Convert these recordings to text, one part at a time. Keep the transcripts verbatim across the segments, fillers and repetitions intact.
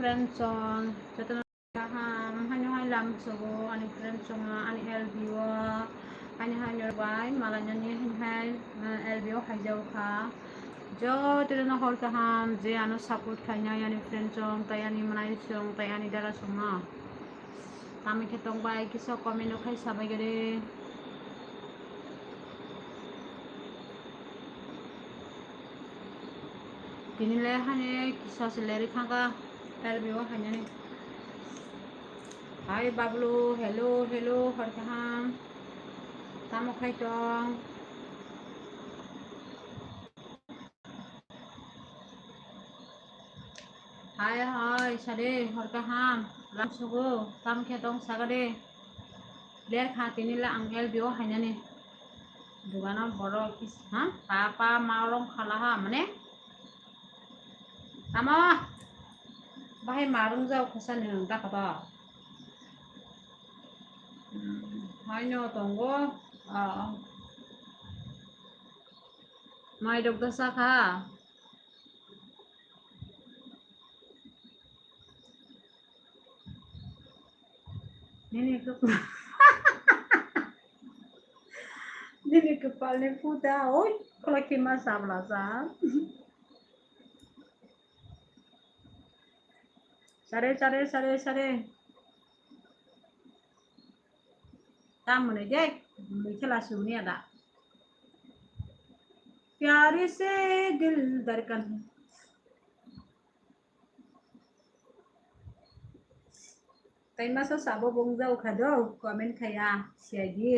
Friend song, jotono kaham, haino hai lam sogo ani friend song ani L B o, haino haino bai malainani hai hai, eh, L B o haijao kha. Jotono hor kaham, je ano support khainai ani friend song, tai ani manai song, tai ani dara song no. Tamo khe tong bai, kisa comment rok khai sabai gede. Tini le hani kisa se leri khaka, L B o hainani. Hi Bablu, hello, hello, hor kaham. Tamo khai tong? Hi, hi, sade, hor kaham. Lam sugo, tamo khe tong sagade. Ler kha tini le ang L B o hainani. Dugano borok kis-, ha? Papa ma rong khala ha, mane? Tamo? Bahai ma rung jao khasa ni rung ta kata. Haino tongo. Ah. Mai dok da sa kha. Nini kwpal. Nini kwpalni puta, oi, khwlai khe ma sabla sa. Sare, sare, sare, sare. Tamoni de, mui khela suni ada. Pyari se dil darkan. Taima sa sabo bung jao kha do, comment khaya, siagi.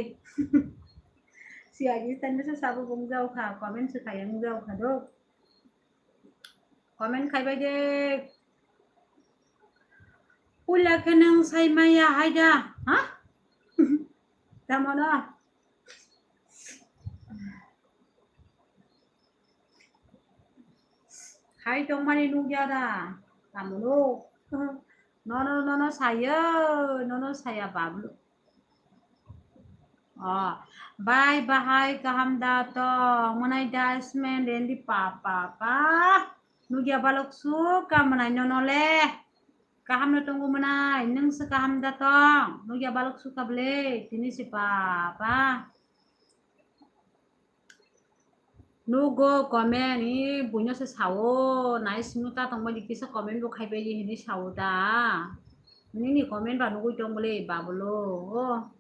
Siagi taima sa sabo bung jao kha, comment se khaya bung jao kha do. Comment khai bai de. Puila khe nwng sai maya hai da, ha? Tamo no? Hai tongmani nukya da? Tamo no? Nono, nono saya, nono saya Bablu. Oh, bai bahai kaham da tong, mwnai da smen rendi pa, pa, pa. Nukya balok su ka mwnai nono le. Kaham no tongo mwnai, nwng se kaham da tong. Nukya balok su ka ble, tini si pa, pa. Nugo comment, i buino se sao, nai simi ta tongmani kisa comment bo khaibai di hinwi sao ta. Nini comment ba nugwi tong bole, Bablu. O.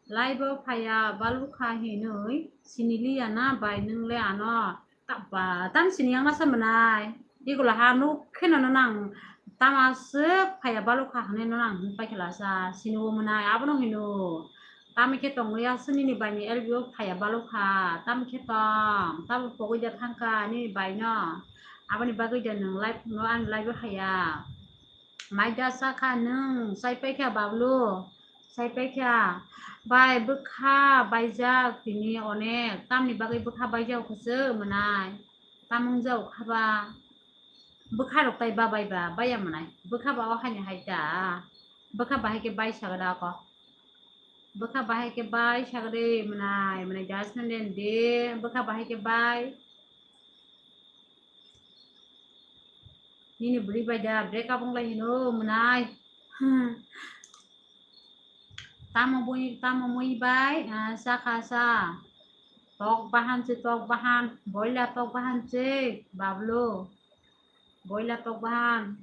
Live o phaiya balukha hinwi siniliya na bai nwng le ano. Taba, tam sini yang masa mwnai. Igula ha nuk khe nono nang tama swk phaiya balukha hwnwi nono ang hwn paikha lasa. Sini o mwnai, abono hino. Tamo khe tongwi ya sini ni bai ni L B o phaiya balukha. Tamo khe tong, tamo pogwi da thangkha nini bai no. Aboni bagwi da nwng live no ani live o haiya. Mai da sa kha nwng, sai paikha Bablu. Sai paikha, bai bwkha baijak tini onek, tamni bagwi bwkha baijak khe se mwnai, tamung jao kha ba, bwkha rok tai ba bai ba, baiya mwnai, bwkha ba o haini hai ta, bwkha bahai khe bai sagra ko, bwkha bahai khe bai sagri mwnai, mwnai gas na den de, bwkha bahai khe bai. Nini bwrwi bai da break up wng lai hino mwnai. Hmm. Tamo bui, tamo mui bai, ah, sa kha sa. Tok bahan se, tok bahan. Boila tok bahan se, Bablu. Boila tok bahan.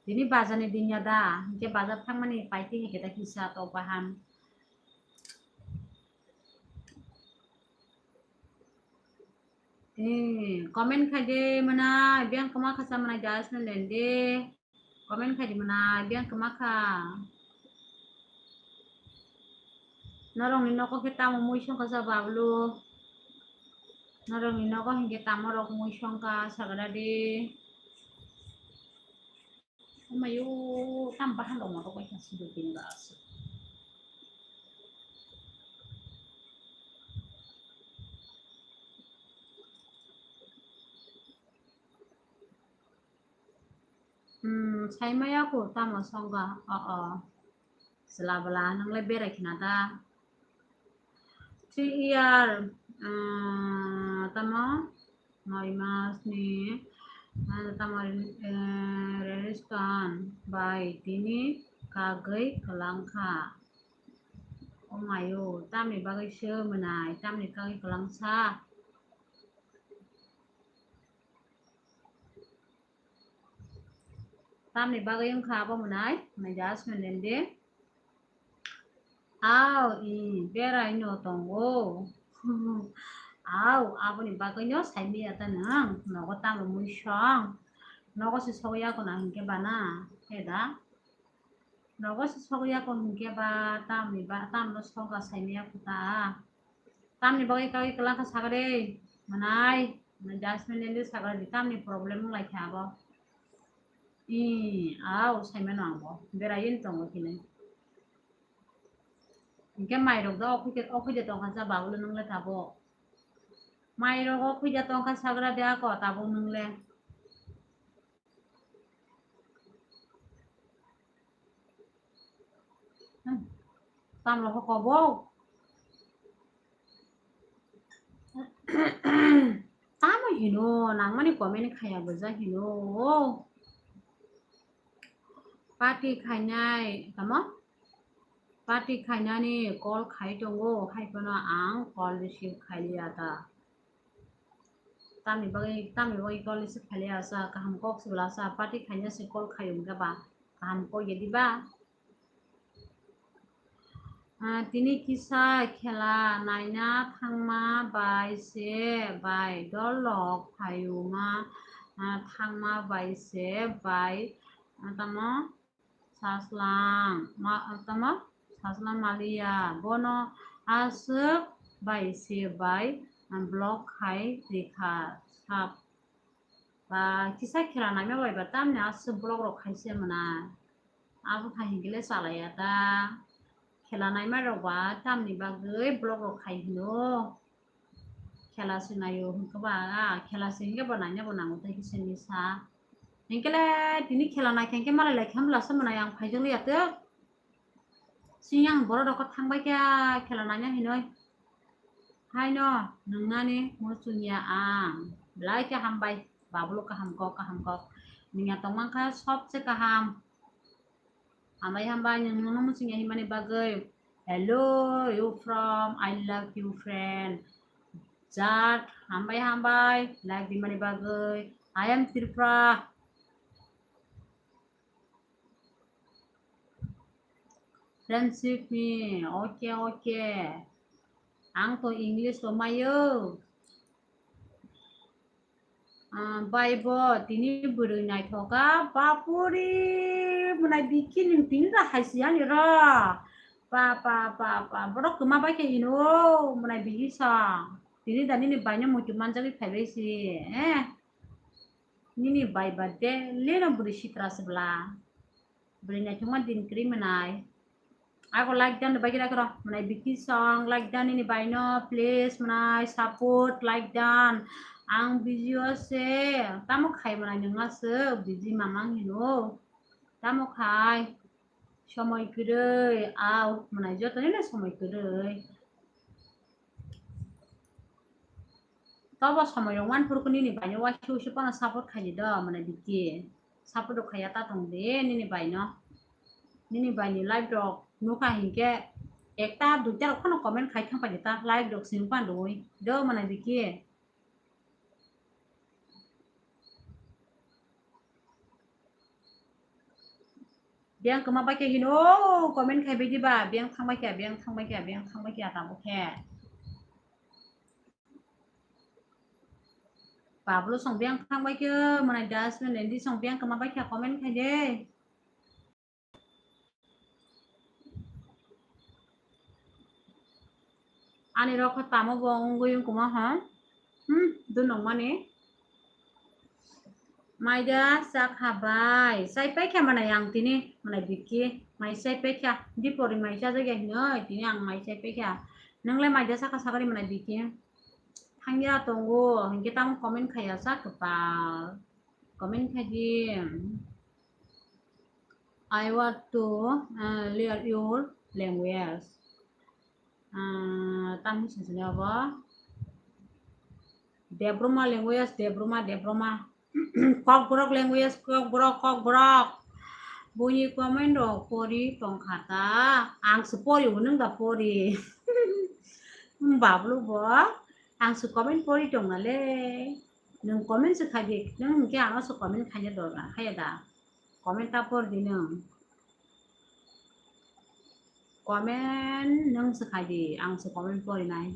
Tini bazar ni din ya da. Hinkhe bazar thangmani paiti hinkhe da kisa tok bahan. Eh, comment khai de mwnai, biyang kwma kha sa mwnai, gas na len de. Comment khai de mwnai, biyang kwma kha. Norok ni nogo khe tamo mui song kha sa Bablu. Norok ni nogo hinkhe tamo rok mui song kha sagra de. Omayo, tam bahan rok moto bai kha sudut din ba aswk. Hmm, sai maya ko tamo songga, o, o. Sela bela, nang le berai khna da. Three year, ah, Tamo noi mas ni, ah, tamo, eh, resistance bai tini kagwi kwlang kha. O mayo, tamni bagwi se mwnai, tamni kagwi kwlang sa. Tamni bagwi wngkha abo mwnai, mwnai just mwnai de. Au, i, berai no tongo. Au, aboni bagwi no saimaya ta nwng, nogo tamo mui song. Nogo se sogwi ya kono hinkhe bana, he da? Nogo se sogwi ya kono hinkhe ba, tamni ba, tamno sogwi saimaya kho ta. Tamni bagwi kagwi kwlang kha sagra de, mwnai, mwnai just mwnai de sagra de, tamni problem wng lai kha abo. I, au, saimano ang bo, berai yen tongo kini. Hinkhe mairok do okhide, okhide tongkha sa babulo nwng le tabuk. Mairok okhide tongkha sagra de ako tabuk nwng le. Hmm. Tamlo hoko bo. Tamo hino, nangmani comment khaya bwja hino. Party khainai, tamo? Party khainani call khai tongo, hai phano ang call receive khailiya ta. Tamni bagwi, tamni bagwi call receive khailiya sa, kaham kok se bwla sa, party khaina se call khai wngkha ba, kaham kok ya diba? Ah, tini kisa khela naina thangma bai se bai dol rok phaiuma, ah, thangma bai se bai, ah, tamo Saslang, ma, tamo? Saslang maliya. Bono aswk bai se bai, um, block khai rikha sap. Ba, kisa khela naima bai ba tamni aswk block rok khai se mwnai. Abo khai hinkhe le chalaiya ta. Khela naima rok ba tamni bagwi block rok khai hino. Khela se naio hinkhe ba, a, khela se hinkhe bo naina bo nango tei kisa ni sa. Hinkhe le tini khela naikha hinkhe malai laikha bwla se mwnai ang phaijak liya tok. Siyang borok rok thangbai kha khela naina hinoi. Haino nwngnani muchungya ang. Belai khe hambai. Babulo kaham kok, kaham kok. Nungya tongmankha sobse kaham. Hambai hambai nwng nono muchungya himani bagwi. Hello, you from I love you friend. Jat, hambai hambai. Like dimani bagwi. I am Tripura. Friendship ni, okay, okay. Ang to English to mayo. Ah, bai bo, tini bwrwi naithoka, bapuri, mwnai bikhi nwng tini da hai siyani ro. Pa, pa, pa, pa, borok kwma bai khe hino, mwnai bikhi sa. Tini da nini baino muitu manjagwi phaibai si, eh. Nini bai ba daily no bwrwi sitra se bwla. Bwrwi naithokma din kwrwi mwnai. Ako like dan bai khe rw mwnai bikhi song like dan nini bai no please mwnai support like dan. Ang busy o se tamo khai mwnai nwng aswk busy mamang hino. Tamo khai somoi kwrwi au mwnai joto nini somoi kwrwi. Tobo somoi rok manphuru khe nini bai no waisa waisa phano support khaidi do, mane bikhi support rok khaiya ta tong di nini bai no. Nini bai ni live rok nukha hinkhe ekta duita rok phano comment khai thang paidi ta, like rok sini phano rwui do, mane bikhi. Biyang kwma bai khe hino, comment khai bai diba, biyang thang bai khe, biyang thang bai khe, biyang thang bai khe, tabuk khe. Pablo song biyang thang bai khe, mane dustbin rendi song biyang kwma bai khe, comment khai de. Ani rok khe tamo bo wngwi wngkuma ha? Hmm, dunok mani. Maida chakha bai. Chai paikha mane yang tini, mane bikhi. Mai chai paikha. Dipori mai chajak ya hinoi, tini ang mai chai paikha. Nwngle maida chakha sagari mane bikhi. Thangya tongo, hinkhe tamo comment khaiya sa kwpal. Comment khai di. I want to, uh, learn your language. Uh, tamni sini obo. Debroma language, Debroma, Debroma. Kokborok language, Kokborok, Kokborok. Buini comment rok pori tongkha ta. Ang se pori o, nwng da pori. Bablu bo. Ang se comment pori tong na le. Nwng comment se khai di. Nwng hwnkhe ano se comment khaina dorkar khaya da. Comment ta por di nwng. Comment nwng se khai di, ang se comment porinai.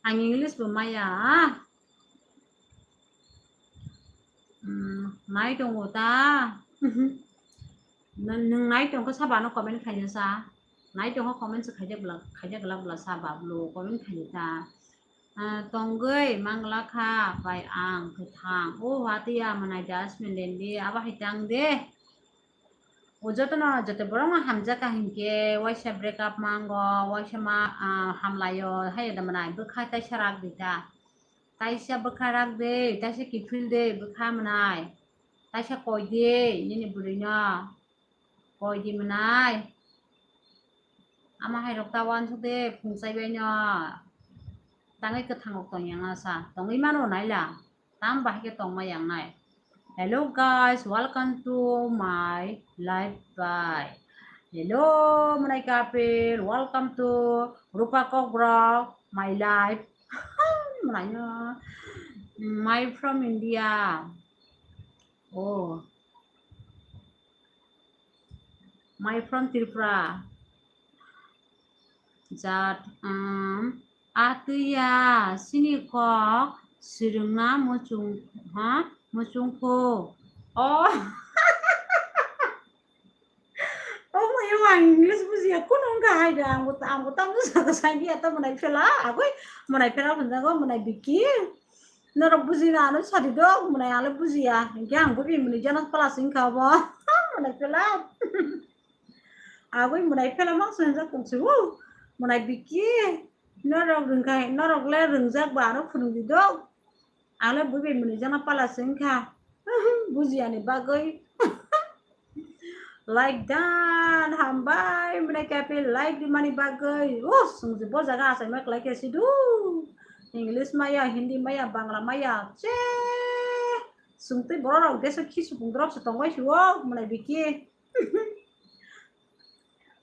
Ang English bo maya. Hmm, nai tongo ta. Nwng, nwng nai tongkha sabo ano comment khaina sa. Nai tongkha comment se khaijak bla, khaijak glak bla sa bablo comment khaina ta. Ah, tongwi mangla kha bai ang kwthang. O hwatwi ya manai jasmine dendi abo hai tang de. O jotono joto borokno hamjakha hinkhe waisa break up mango, waisa ma, ah, hamlaio, hai da manai bwkha taisa rak di ta. Taisa bwkha rak de, taisa kiphil de, bwkha manai. Taisa koi de, nini bwrwino. Koi di manai. Ama hai rok ta wansuk de, phung chai bai no. Tangwi kwthang rok tong yang sa. Tongwi mano naila. Tam bahai khe tongma yang nai. Hello guys, welcome to my live by. Hello, manai kapil, welcome to Rupa Kokborok, my live. Manai no. My from India. Oh. My from Tripura. Jat, um, atwiya, sini kok, swrwngna muchung, ha? Muchungkhu. Oh. Oh, mayo, ang English bujiya, kuno wngkha hai da, ang bo, ang bo tamo saka sai dia, to mwnai phela, agoi, mwnai phela phunjago, mwnai Biki. Norok bujina ano sadi do, mwnai ale bujiya. Hinkhe ang bo bini mwnwi jana pala singkha obo. Mwnai phela. Aboi mwnai phela mang swngjak tong si, wo. Mwnai Biki. Norok rwngkha, norok le rwngjak ba ano phwrwngdi do. Ang le bo bini mwnwi jana pala singkha. Bujiyani bagwi. Like dan, hambai, mwnai kapil like di mani bagwi. Oh, sungji bo jaga asai ma klai khe sidu. English maya, Hindi maya, Bangla maya. Che. Sungtwi borok rok deso khi supung drop se tongbai si o, mwnai Biki.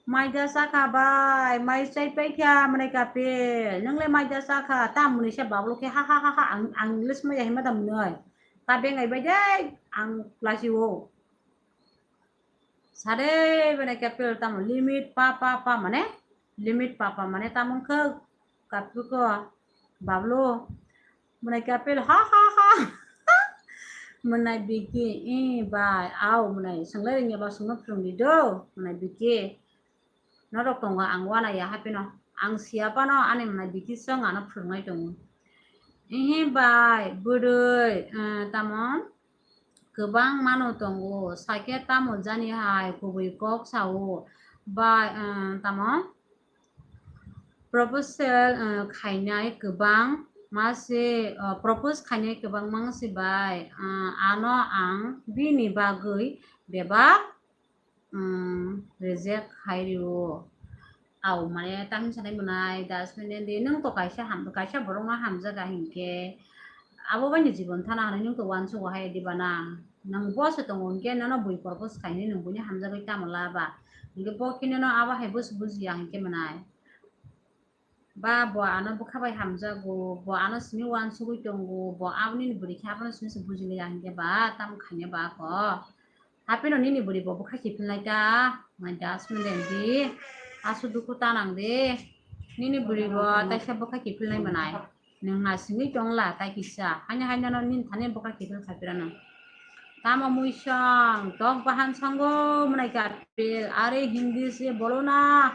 Maida sakha bai, mai chai pai kha, mwnai kapil. Nung le maida sakha, tam mwnwi se bablo khe ha ha ha ha, ang, ang English maya hima da mwnwi. Ta bengai bai dai, ang klasi o. Sade bene kapil tamo limit pa, pa, pa, mane limit pa, pa, mane tamo wngkha kapil ko bablo. Mwnai kapil ha, ha, ha. Mwnai Biki, i bai, au mwnai, swnglai ringya ba sungno phwrwngdi do, mwnai Biki. Norok tongo ang uanaiya hapheno. Ang siya phano ani mwnai Biki chwng ano phwrwngnai tongo. Ihi bai, bwrwi, eh, tamo kwbang mano tongo. Sakhe tamo jani hai kubui kok sao. Bai, eh, tamo proposal, eh, khainai kwbang mase, eh, propose khainai kwbang mangsi bai, eh, ano ang bini bagwi bebak, mm, reject khai rio. Au, mane, tamni sanai mwnai, das minute di, nwng to kaisa ham, kaisa borokno hamjaga hinkhe, abo bai ni jibon thana hinwi nwng to uansugo hai diba na? Nwng bo se tongo hinkhe, nono bui propose khainai nwng buini hamjagwi tamo la ba? Hinkhe bo khe nono abo hai bo se bujiya hinkhe mwnai. Ba bo ano bwkha bai hamjago, bo ano simi uansugwi tongo, bo aboni bwrwi khe abono simi se bujiliya hinkhe ba tamo khaina ba kho. Hapheno nini bwrwi bo bwkha kiphilnai ta, mai das minute di, asu dukhu ta nang di, nini bwrwi bo taisa bwkha kiphilnai mwnai. Nwng nasingwi tong la tai kisa, haino haino no nini thani bwkha kiphil khaipirano. Tamo muisong, tok bahan songo mwnai kapil, are Hindi se bolo na,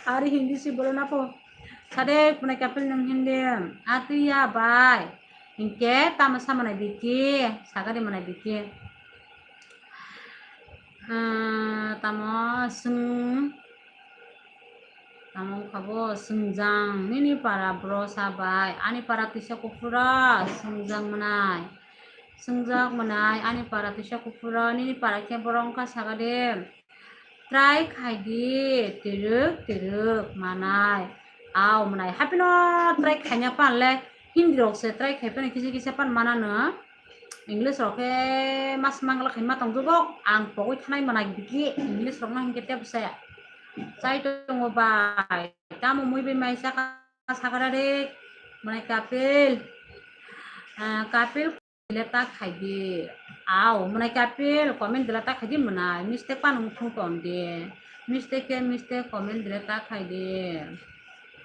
are Hindi se bolo na po. Sade mwnai kapil nwng Hindi, atwi ya bai. Hinkhe tamo sa mwnai Biki, sagari mwnai Biki. Ah, tamo swng, tamo wngkha bo swngjang, nini para bro sa bai, ani para twisa kuphura swngjang mwnai, swngjak mwnai, ani para twisa kuphura, nini para khe borok wngkha sagade. Try khai di, twrwk twrwk manai. Au manai, haphino try khaina pan le, Hindi rok se try khai phano kisa kisa pan mana no. English rok khe mas mangla khai ma tong jubok, ang pogwi thanai manai bikhi English rok no hinkhe tebo se. Chai tongo bai, tamo mui bai mai saka sakara re, manai Kapil. Ah, Kapil delete ta khai di. Au, manai Kapil, comment delete ta khai di manai. Mistake pan wng thung ton di. Mistake khe mistake comment delete ta khai di.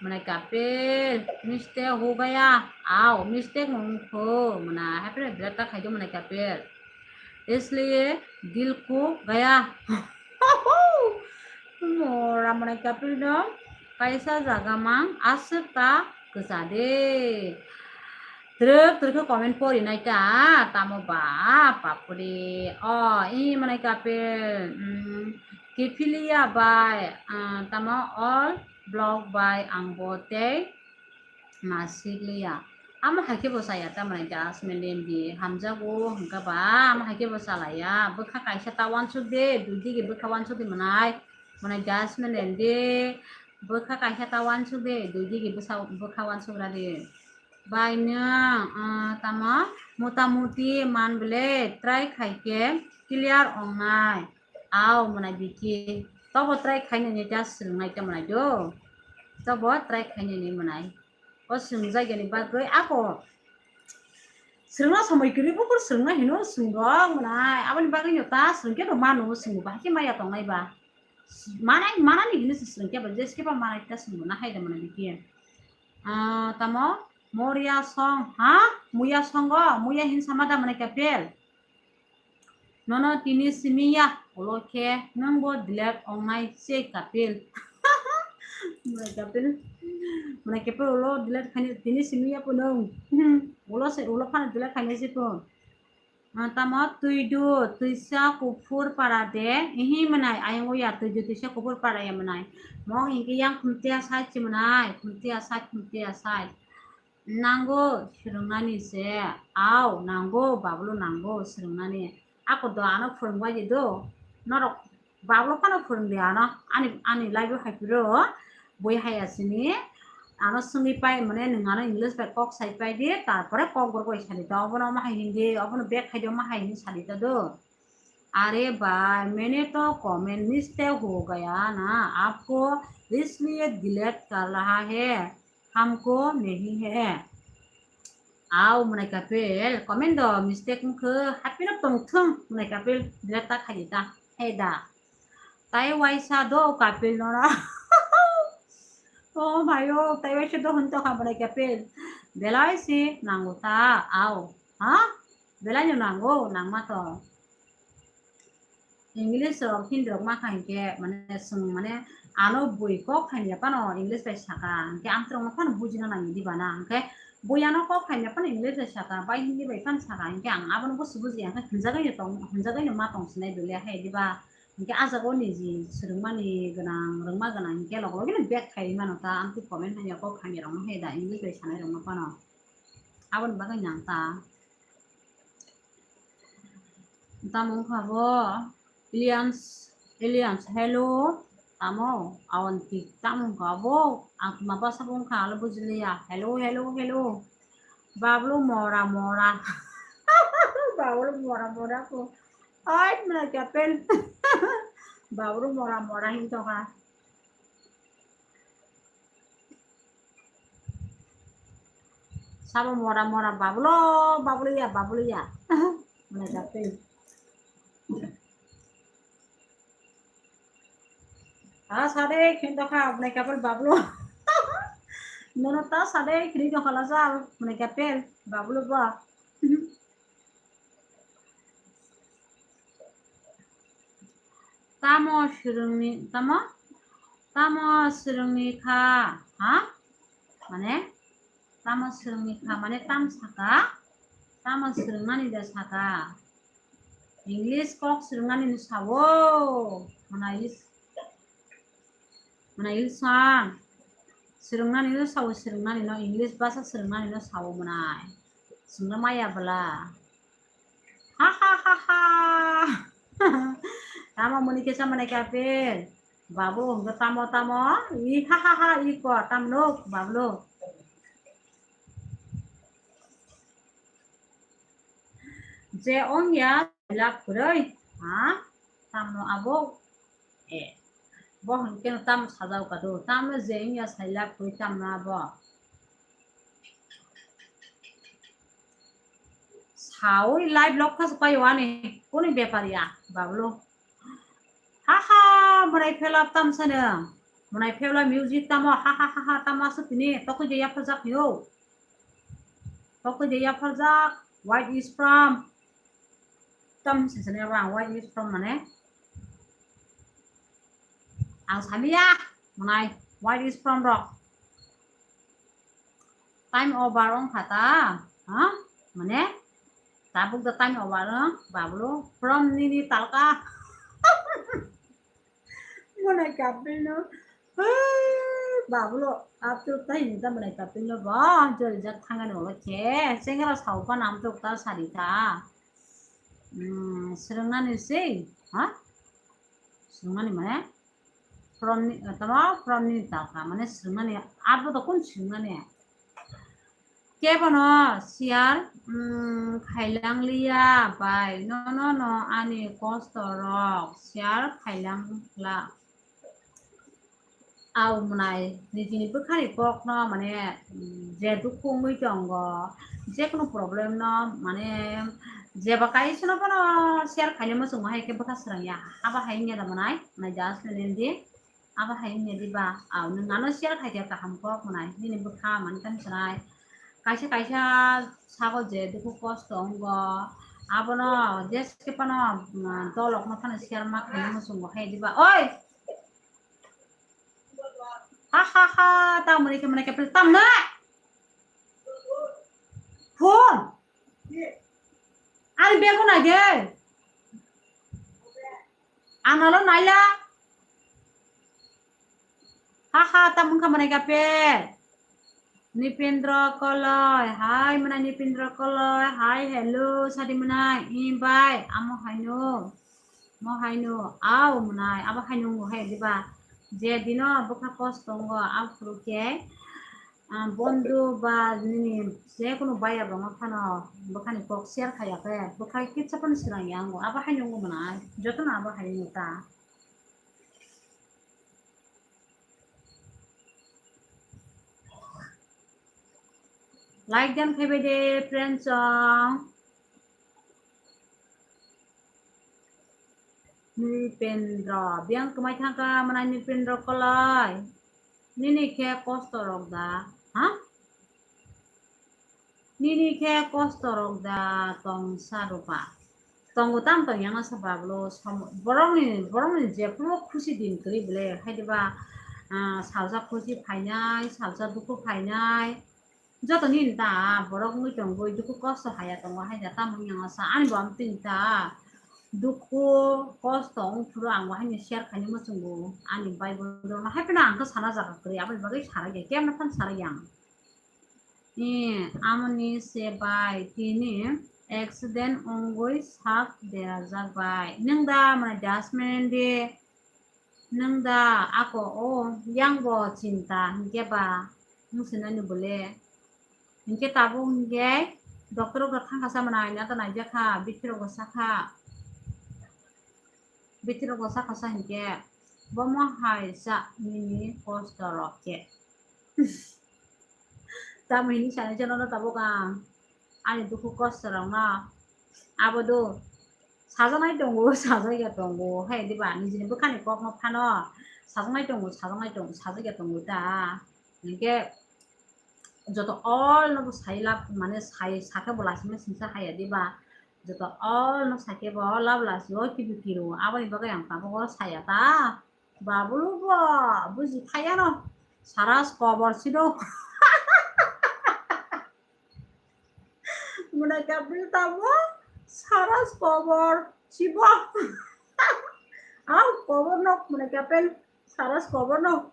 Manai Kapil, mistake ho gaya. Au, mistake no wng thung manai. Haphino delete ta khai di manai Kapil. Isliye dil ko gaya. Mora manai Kapil no kaisa jaga mang aswk ta kwcha de. Twrwk twrwk khe comment pori nai ta, tamo ba, bapre. O, i manai Kapil, mm, Kiphiliya bai, ah, tamo all block bai ang bo tei ma sikliya. Amo hai khe bo chaya ta manai Jasmine Lendi, hamjago hwnkha ba, amo hai khe bo chalaya. Bwkha kaisa ta uansuk de, dui digi bwkha uansuk di manai, manai Jasmine Lendi, bwkha kaisa ta uansuk de, dui digi bwsa-, bwkha uansuk ra di. Bai nwng, ah, tamo mota moti man bole try khai khe clear ong nai. Au, mwnai bikhi. Tobo try khainani ta swrwngnai ta mwnai do. Tobo try khainani mwnai. O swrwngjak yani bagwi ako swrwngna somoi kwrwi bukur swrwngna hino swrwngrok mwnai. Aboni bagwi no ta swrwngkhe no mano swrwngbo bahai khe maya tongnai ba. Manai, manani hino se swrwngkhe ba jeske ba manai ta swrwngbo na hai da mwnai bikhi. Ah, tamo Moria song, ha? Muya songo, muya hin sama da mwnai Kapil. Nono tini simi ya, ulo khe nwng bo delete ongnai se Kapil. Mwnai Kapil, mwnai Kapil ulo delete khainai tini simi ya po nwng. Ulo se, ulo phano delete khainai se po. Ah, tamo twidu, twisa kuphur para de. Ihi mwnai, ayang uya twidu, twisa kuphur para ya mwnai. Mong hinkhe yang khumtiya side se mwnai, khumtiya side, khumtiya side. Nango swrwngnani se, au, nango, Bablu nango swrwngnani. Ako do ano phwrwngbai di do, norok Bablu phano phwrwng di ano, ani, ani live o hai phiro, bui hai asini, ano swngwi pai, mane nwng ano English bai kok sai pai di, tarpore Kokborok bai sadi ta, obono omo hai Hindi, obono back khai di, omo hai Hindi sadi ta do. अरे भाई, मैंने तो comment mistake हो गया ना, आपको इसलिए delete कर रहा है, हमको नहीं है। Au, mwnai Kapil, comment do mistake wngkhe, haphino tongthung, mwnai Kapil, delete ta khai di ta, hai da. Tai waisa do Kapil nora. O bhai o, tai waisa do hwn tokha mwnai Kapil. Belai si nango ta, au. Ha? Belai no nango, nangma to. English rok, Hindi rok ma kha hinkhe, mane, swng, mane, ano bui kok khaini phano English bai saka, hinkhe ang tongma phano bujina nangya diba na, hinkhe bui ano kok khaini phano English bai saka, bai Hindi bai phano saka, hinkhe ang abono busi bujiya, hinkhe hwnjagwi no tong, hwnjagwi no ma tong sinai bele hai diba, hinkhe ah jaga o niji swrwngmani gwnang, rwngma gwnang, hinkhe log logi no back khai mano ta, ang twi comment hamya kok hamya rok no hai da, English bai sanai rok no phano, aboni bagwi nang ta. Tamo wngkha bo? Aliens, aliens, hello. Tamo? Awanti, tamo wngkha bo? Ang ma bwsa bo wngkha, alo bujiliya. Hello, hello, hello. Bablu mora, mora. Bablu mora, mora ko. Oi, mwnai Kapil. Bablu mora, mora hin tokha. Sabo mora mora Bablu, Bablu ya, Bablu ya. Mane Kapil. Ah, sade khin tokha, mane Kapil Bablu. Nono ta sade khin tokha la sa, mane Kapil Bablu ba. Tamo swrwngni, tamo? Tamo swrwngni kha, ha? Mane, tamo swrwngni kha, mane, tam saka? Tamo swrwngnani da saka? English kok swrwngnani no sao. Mane, is-, mane, ilsang. Swrwngnani no sao, swrwngnani no, English bhasha swrwngnani no sao, mane. Swngna maya bwla. Ha, ha, ha, ha. Tamo muni kesa mane kapel. Babu hwnkhe tamo tamo. I ha ha ha i ko tamno bablo. Je ongya lak kwrwi. Ha? Tamno abo. Eh. Bo hwnkhe tamo sajao kado. Tamno je ongya sailak kwrwi tamno abo. Sawi live lok kha supai wani. Kuni bepar ya bablo. Ha ha, mwnai phela tam sano. Mwnai phela music tamo, ha ha ha ha, tamo aswk tini, tokoi de yapharjak yo. Tokoi de yapharjak, what is from? Tam sisane ba, what is from mane? Ang samiya, mwnai, what is from rok? Time over wng kha ta, ha? Mane, tabuk da time over wng, bablo, from nini talka. Mwnai kapil no, ha, bablo, up to time ta mwnai kapil no ba, jori jak thangani wala khe, sengera saupa nam tok ta sari ta. Hmm, srwngnani sei, ha? Srwngnani mane? From ni, tamo from ni ta kha, mane srwngnani, abo to kun srwngnani? Kebono share, mm, khailang liya bai, no, no, no, ani kosto rok share khailang la. Au mwnai, nijini bwkhani kokno, mane, mm, je dukhu wngwi tongo, je kunu problem no, mane, jeba kaisa no bono share khaina muchungo hai khe bwkha swrang ya, abo hai wngya da mwnai, mwnai just mwnai di. Abo hai wngya diba? Au, nwng ano share khai khe kaham kok mwnai, nini bwkha mani tang sanai. Kaisa kaisa sago je dukhu kosto wngo, abono jeske phano, mm, dolok no phano share ma khaina muchungo hai diba? Oi! Ha ha ha, tamoni khe mwnai khe phil tamna. Phone. Ani bego nai de. Analo naila. Ha ha, tamung kha mwnai kapel. Nipendra Koloi, hai mwnai Nipendra Koloi, hai hello, sadi mwnai, i bai, amo haino, mo haino, au mwnai, abo haino wng hai diba, je dino bwkha kos tongo, aphuru khe, ah, bondhu ba nini je kunu baya bangma phano bwkhani kok share khaiya khe, bwkha kisa phano swrang ya wngo, abo haino wng mwnai, jotono abo haino ta. Like dan khaibai de, friends song. Nipendra, biyang kwmai thangkha, mwnai Nipendra Koloi. Nini khe kosto rok da, ha? Nini khe kosto rok da tong sa rupa. Tongo tam tong yang sa bablo som-, borokni, borokni jephuru khusi din kwrwi bwle, hai diba, ah, salsa khusi phainai, salsa dukhu phainai. Joto nini ta borok wngwi tongwi dukhu kosto haya tongo, hai da tamo yang sa ani bo amtwini ta dukhu kosto wngphuru ang bo haino share khaina muchungo ani bai borok no, hai phano ang khe sana jaga kwrwi, aboni bagwi sarai ya, kemno phano sarai ya ang. Eh, amoni se bai tini accident wngwi sak derajak bai. Nwng da mane jasmine de, nwng da ako o yang bo chinta hinkhe ba wng sinani bole. Hinkhe tabuk hinkhe doctor rok thangkha sa mane aina ta naijak kha, bithi rok bo sakha. Bithi rok bo sakha sa hinkhe bomo hai sa nini kosto rok khe. Tamo hini sanai se nono tabuk ang ani dukhu kosto rok no abo do sajaknai tongo, sajak ya tongo, hai diba nijini bwkhani kok no phano sajaknai tongo, sajaknai tongo, sajak ya tongo ta. Hinkhe joto all no bo sai lab mane sai sakhe bo lasima singsa haya diba, joto all no sakhe bo lab lasi o kibi kiro aboni bagwi ang tabuk o saya ta. Babulu bo buji phaiya no. Saras kobor sido. Mwnai kapil tamo saras kobor sibo. Au kobor nok mwnai kapil saras kobor nok.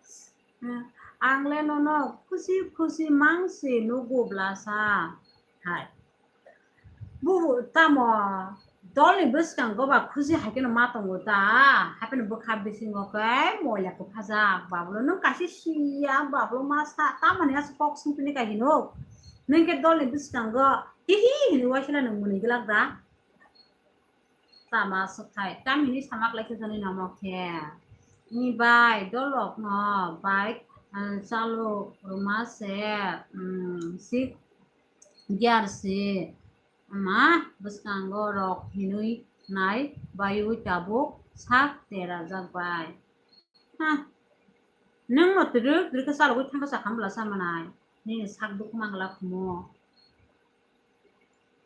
Ang le nono khusi khusi mangsi nugo blasa. Hai. Bubu tamo Dolni bwskango ba khusi hai kheno ma tongo ta, hapheno bwkha bisingo khe moila kwphajak. Bablo nwng kaisa siya, bablo ma sa, tamoni asa kok songpini kha hino. Nwng khe dolni bwskango hihi hinwi waisala nwng mwnwi glak da? Tama swkthai, tam hinwi samak lai khe jani namo khe. Ni bai dolokno bike, ah, chalok rwma se, um, sik gear se. Ama bwskango rok hinwi nai baiwi tabuk sak terajak bai. Ha. Nwng no twrwk twrwk khe chalogwi thangkha sakha bwla sa manai. Nini sak dukhu mangla khumo.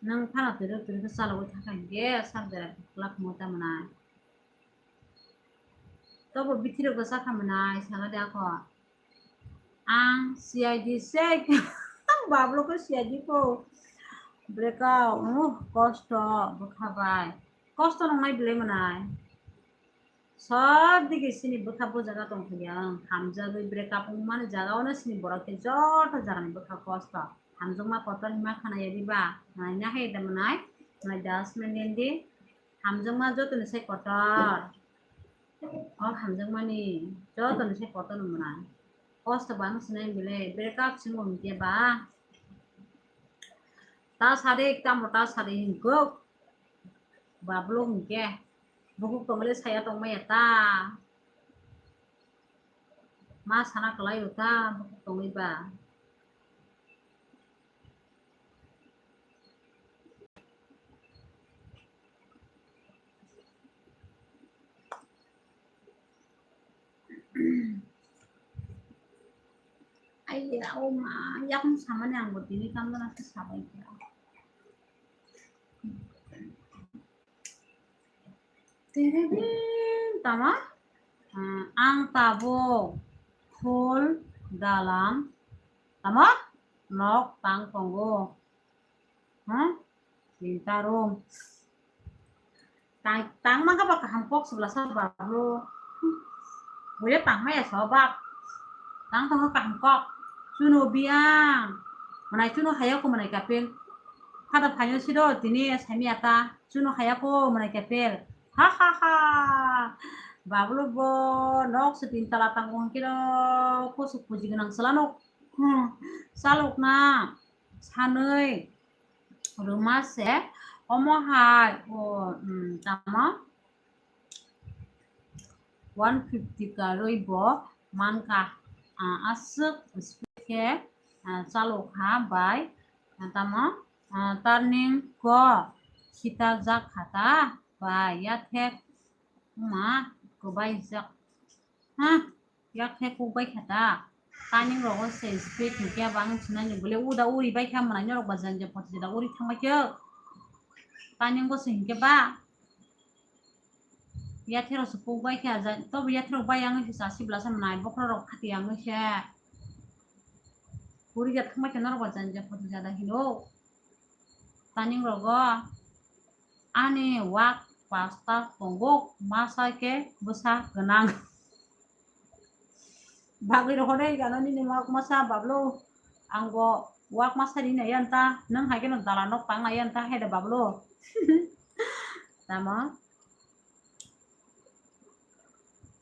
Nwng phano twrwk twrwk khe chalogwi thangkha hinkhe sak dera dukla khumo ta manai. Tobo bithirok bwsa kha manai, saga de akho. Ang C I D se. Bablo ko C I D ko. Breakout, uh, kosto, bwkha bai. Kosto nongnai belai manai. Sob digi sini bwkha bo jaga tong thangya, ang hamjagwi breakout wngmani jaga ono sini borok khe joto jagani bwkha kosto. Hamjakma kotor hima khana yari ba, manai na hai da manai, manai das menden di. Hamjakma jotoni sai kotor. O hamjakmani jotoni sai kotor no mwnai. Kosto bang sinai bile breakout singo hinkhe ba. Ta sari tamo ta sari hinkuk. Bablo hinkhe. Bukuk tongmale saya tongmaya ta. Ma sana kwlaio ta bukuk tongwi ba. Ai, o ma, yakung samani ang bo tini kamjana se sabai kha. Tereng tama, ah, ang tabuk phul dalam tama nok tang tongo. Ha? Tinta room. Tang, tang mangka ba kaham kok sebelah sa bablo. Boleh tang maya sa bab. Tang tong kaham kok. Chuno biang. Manai chuno haya ko manai kapil. Kada phayo sido tini sami ata. Chuno haya ko manai kapil. Ha ha ha. Bablo bo nok se tin tala tang ong kiro ko su puji gnang selano. Hmm. Salok na. Sanwi rwma se omo hai o, um, tamo one fifty karwi bo mankha, ah, aswk speed khe, ah, chalokha bai, ah, tamo, ah, turning ko khitajak kha ta bai yathek ma kwbaijak. Ha. Yak khe kuk bai kha ta. Turning rogo se speed hinkhe bang sinani bole uda uri bai kha mwnai norok ba janja poti jada uri thang bai khe. Turning bo se hinkhe ba. Yathero se kuk bai kha ja, tobo yathero bai ang se chasi bwla sa mwnai bokhorok khati ang se. Uri ja thang bai khe norok ba janja poti jada hino. Turning rogo ani wak pasta tongo, masa khe bwsa gwnang. Bagwi rohorwi gana nini wak masa bablo, ang bo wak masa ri nai yan ta, nwng hai kheno dala nok tang nai yan ta, hai da bablo. Tamo?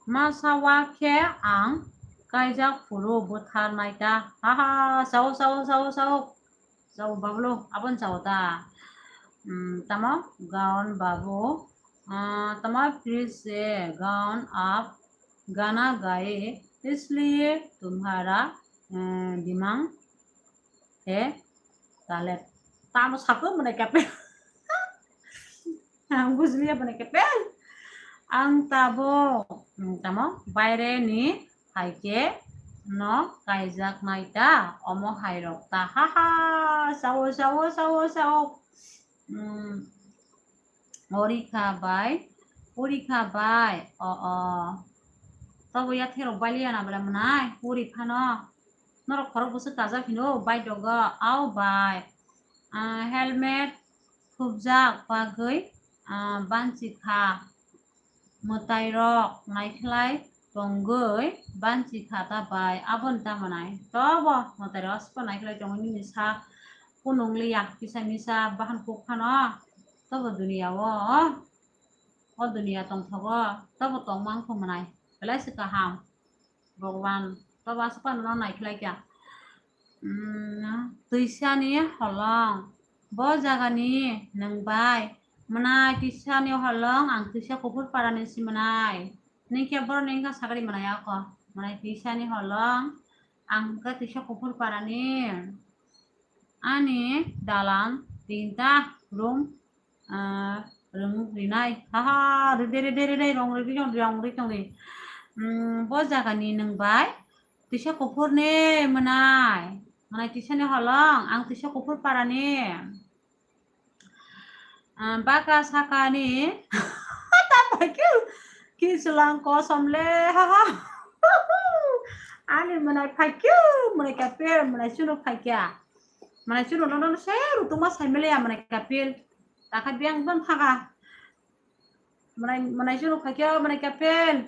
Masa wa khe ang kaijak phuru bwthar nai ta. Ha ha, sao, sao, sao, sao. Sao bablo, abon sao ta. Hmm, tamo gaon babu. Ah, tamo फिर से गान आप गाना गाए, इसलिए तुम्हारा, eh, दिमाग है गलत. Tamo sako mane kape. Ang bujliya bwne kepel. Ang tabuk, mm, tamo baire ni hai khe no kaijak nai ta, omo hai rok ta. Ha ha, sao, sao, sao, sao. Mm, orikha bai, orikha bai, o, o. Tobo yathai rok bai liya na bwle mwnai, uri phano. Norok khorok bwswk kajak hino, bai dogo, au bai. Ah, helmet, Thupjak bagwi, ah, banchi kha. Mwtairok naikhlai tongwi banchi kha ta bai. Aboni tamo nai? Tobo mwtairok aswk naikhlai tongwi nini sak kunung liya. Kisa misa bahan kuk phano. tobo duniya o, o duniya tongthogo, tobo tongmang kho mwnai, belai se kaham. Bhagwan, tobo aswk phano no naikhlai kha. Mm, twisa ni holong, bo jaga ni nwng bai, mwnai twisa ni holong, ang twisa kuphur para ni si mwnai. Nini khe borok ni wngkha sakari mwnai ako, mwnai twisa ni holong, ang khe twisa kuphur para ni. Ani dalan tinta room, ah, rwng rinai. Haha, ride, ride, ride, rong ride, rong ride, rong ride, rong ride. Hmm, bo jaga ni nwng bai twisa kuphur ni mwnai. Mwnai twisa ni holong, ang twisa kuphur para ni. Ah, baka saka ni. Ta paikhe, ki sulang kosom le, haha. Ani mwnai paikhe, mwnai kapir, mwnai chunu paikhe. Mwnai chunu no, no, no, se rutuma sai mele ya mwnai kapil. Takha biang ban thaga. Mwnai, mwnai chunu khaikhe, mwnai kapil.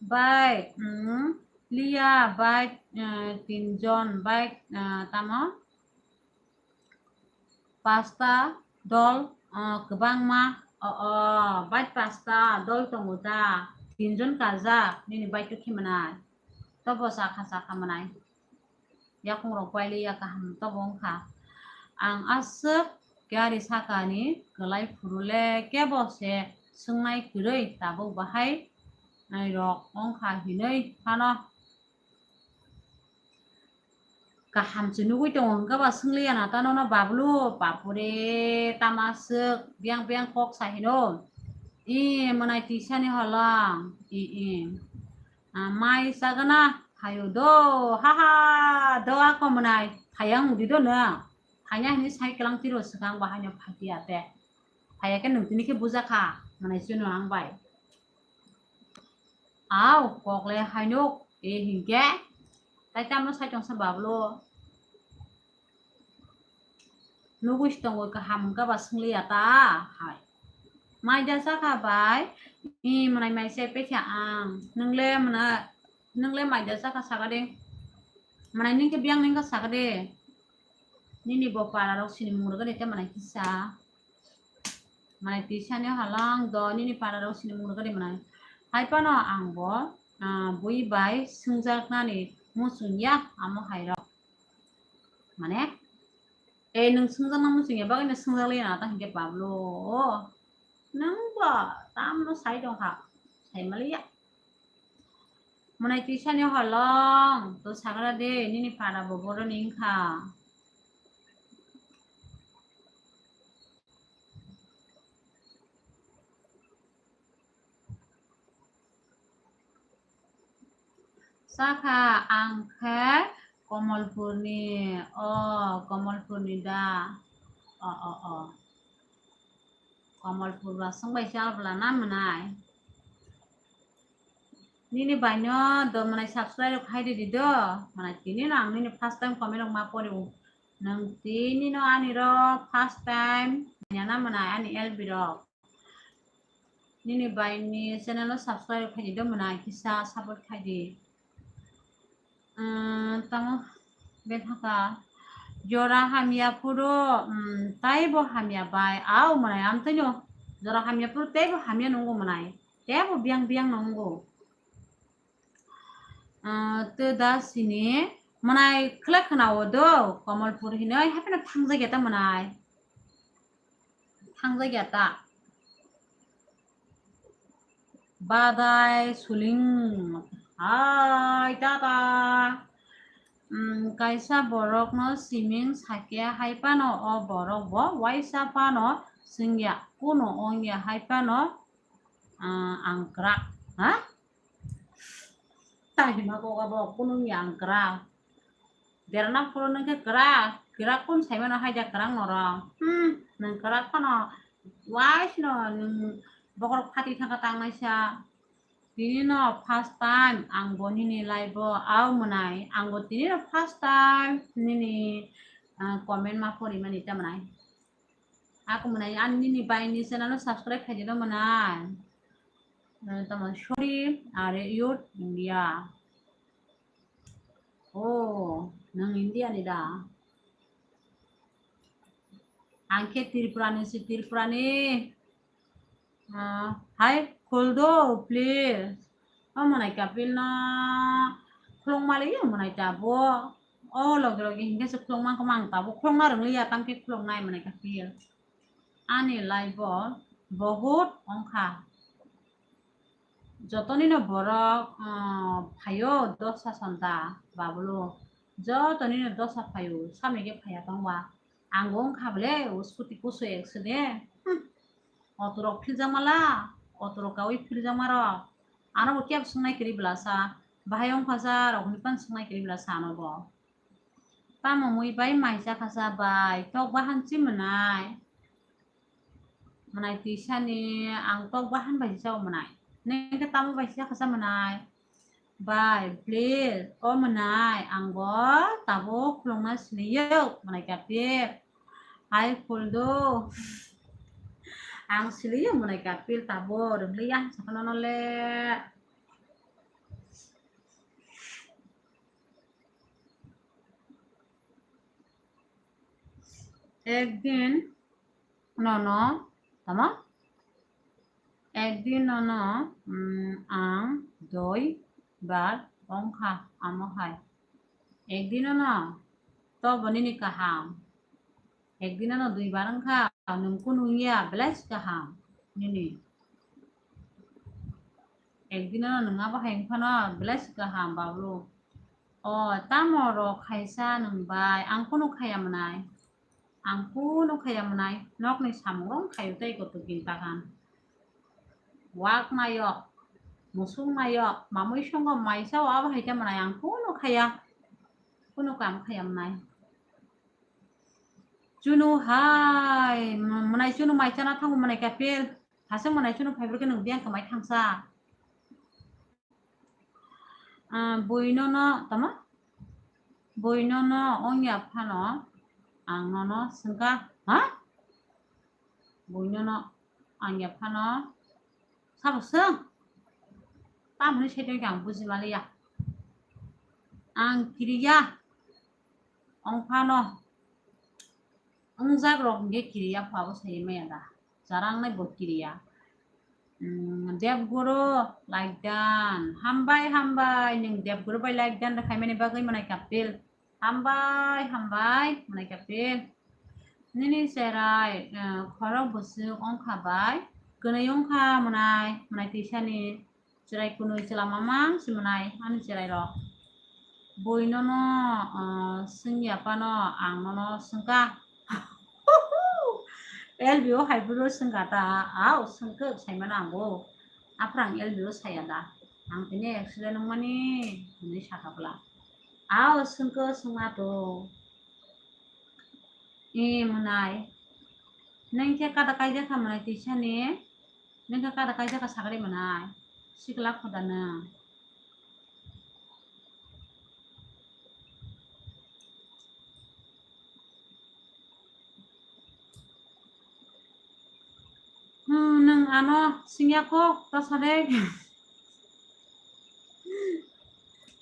Bai, mm, Lia, bai, eh, tinjon, bai, eh, tamo? Pasta dol, eh, kwbangma, o, o, bai pasta dol tongo ta. Tinjon kajak, nini bai tukhi mwnai. Tobo sakha sakha mwnai. Yakung rok paili ya kaham tobo wngkha. Ang aswk gari saka ni kwlai phuru le kebo se swngnai kwrwi tabuk bahai nai rok wngkha hinwi phano kaham se nugui tongo hwnkhe ba swngliya na tano no bablu bapure tama aswk biyang biyang kok sa hino. I mwnai tisa ni holong i i. Ah, mai sagana, hayo do, ha ha, do ako mwnai, phaya wngdi do no. Phaya hini sai kwlang tiro swkang bahai no phakiya te. Phaya khe nwng tini khe bujakha, mwnai chwngno ang bai. Au, kok le hainuk, e hinkhe. Tai tamo sai tongsa bablo. Nugui si tongo kaham wngkha ba swngliya ta hai. Mai da sakha bai, i mwnai mai se pekha ang. Nwngle mwnai, nwngle mai da sakha saka de. Mwnai nini khe biyang nini khe saka de. Nini bo para rok sini mung rwgani te mwnai kisa. Mwnai tisa ni halang do nini para rok sini mung rwgani mwnai. Hai phano ang bo, ah, bui bai swngjaknani muchung ya amo hai rok. Mane, e, nwng swngjakna muchungya bagwino swngjakliya na ta hinkhe bablo. Nwng bo tamno sai tongkha, sai maliya. Mwnai tisani holong, to sagra de, nini para bo boroni wngkha. Sakha ang khe Komolpurni, o Komolpurni da, o, o, o. Komolpur ba swngbai se alpla na mwnai. Nini baino do mwnai subscribe rok khai ridi do, mwnai tini no ang nini first time comment rok ma pori o. Nwng tini no ani ro first time naiya na mwnai ani L B rok. Nini bai ni channel o subscribe khai di do mwnai kisa support khai di. Umm, tamo bethaka jora hamya phuru, umm, taibo hamya bai. Au mwnai amtwino jora hamya phuru teibo hamya nungo mwnai. Teibo biyang biyang nungo. Umm, tei da sini mwnai khlai khna o do Komolpur hinoi hapheno thangjak ya ta mwnai. Thangjak ya ta. Badai suling hai tata. Umm, kaisa borokno siming sakya hai phano o borok bo waisa phano swngya, kuno wngya hai phano, ah, ang kwrak, ha? Tahima kok abo kunung yang kwrak. Derana phuru nung khe kwrak, kwrak kun saimano haida kwrak norok. Hmm, nung kwrak phano waisno nung bokhorok phati thangkha tangnaisa. Tini no first time ang bo nini live o au mwnai, ang bo tini no first time nini, ah, comment ma pori mani ta mwnai. Ako mwnai ani nini bai ni channel no subscribe khai di do mwnai. Eh, tamo sorry, are youth India. Oh, nang India ni da. Ang khe Tripura ni si, Tripura ni. Ah, hai, khuldo, please. O mwnai kapil no khulung mali mwnai tabo. O logi logi hingke se khulung mangkha mang tabo. Khulung na rwng liya, tang khe khulung nai mwnai kapil. Ani life o bohut ongkha. Jotonino borok, ah, phaio dosa santa babulu. Jotonino dosa phaio, samike phaiya tongba. Ang bo wngkha bole, o scooty kusu accident. Hmm. Auto rok philjakmala, auto rok kaui philjakmarok. Ano bo kebo swngnai kwrwi bwlasa, bahai wngkha sa rok hwnwi phano swngnai kwrwi bwlasa ano bo. Tamo mui bai mai chakha sa bai, tok bahan chi mwnai. Mwnai twisani ang tok bahan bai chao mwnai. Neng khe tamo bai chakha sa mwnai. Bai, please, o mwnai, ang bo tabuk khulungna siliyo, mwnai kapil. Hai, khuldo. Ang siliyo, mwnai kapil, tabuk rwngli ang sakno nole. Ekdin nono, tamo? Ekdin nono, mm, ang doi bar ongkha amo hai. Ekdin nono to bo nini kaham. Ekdin nono dui bar ongkha, nwng kunu wngya, belai se kaham nini. Ekdin nono nwng abo hai wngphano belai se kaham bablu. O, tamo rok khaisa nwng bai, ang kunu khaya mwnai. Ang kunu khaya mwnai, nokni samung rok khaio tei kotor din takan. Wak nayok, musuk nayok, mamui songo maisa o abo hai khe mwnai, ang kunu khaya, kunu kam khaya mwnai. Chunu hai, m-, mwnai chunu mai chana thango mwnai kapil, hasing mwnai chunu phaibrwkhe nwng biyang khe mai thangsa. Ah, buino no, tamo? Buino no ongya phano ang nono swngkha, ha? Buino no ongya phano sabo swng? Tamoni saido ang buji maliya. Ang kiriya. Ong phano wngjak rok hingke kiriya pha bo sai maya da. Charang nai bo kiriya. Mm, Debguru like dan. Hambai, hambai. Nwng Debguru bai like dan rwkhaimani bagwi mwnai kapil. Hambai, hambai, mwnai kapil. Nini cherai, eh, khorok bwswk ongkha bai. Kwnwi ongkha mwnai, mwnai twisani. Cherai kwnwi chwla mamang si mwnai ani cherai rok. Bui nono, ah, swngya phano ang nono swngkha. L B O hai bwrwi swngkha ta, au swngkwk saimano ang bo. Aphuru ang L B O saya da. Ang tini accident wngmani hwnwi sakha bwla. Au swngkwk swngma to. E mwnai. Nwng khe kada kaijak kha mwnai twisani. Nwng khe kada kaijak kha sagri mwnai. Sikla khoda nwng. Hmm, nwng ano singya kok ta sade.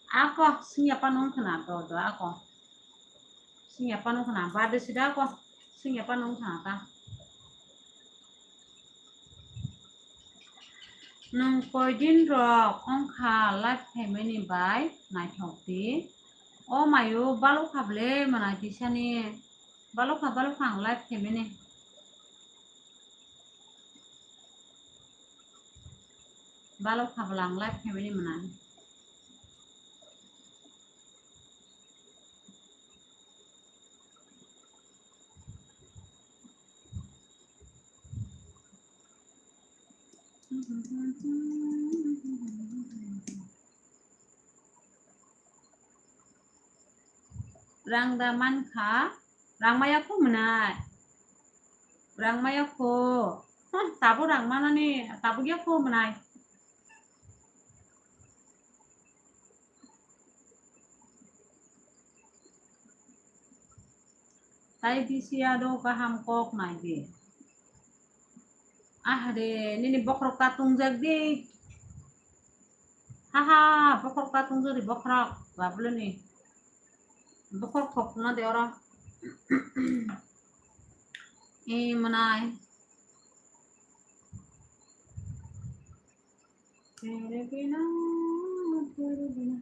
Ako singya panung khna do do ako. Singya panung khna bade sida ako. Singya panung khna ta. Nwng koidin rok ongkha live phaimani bai naithok di. O mayo balok kha ble mwnai tisani. Balok kha, balok kha ang live phaimani. Balok kha bwla ang live phaimani mwnai. Rang da mankha, rang maya kho mwnai. Rang maya kho. Huh, tabuk rang manani, tabuk ya kho mwnai. Tai bisi ado kaham kok nai di. Ah re, nini bokhorok ta tungjak di. Haha, bokhorok ta tungjak di, bokhorok. Babuluni. Bokhorok khok na de oro. Eh, manai. Tere bina, tere bina.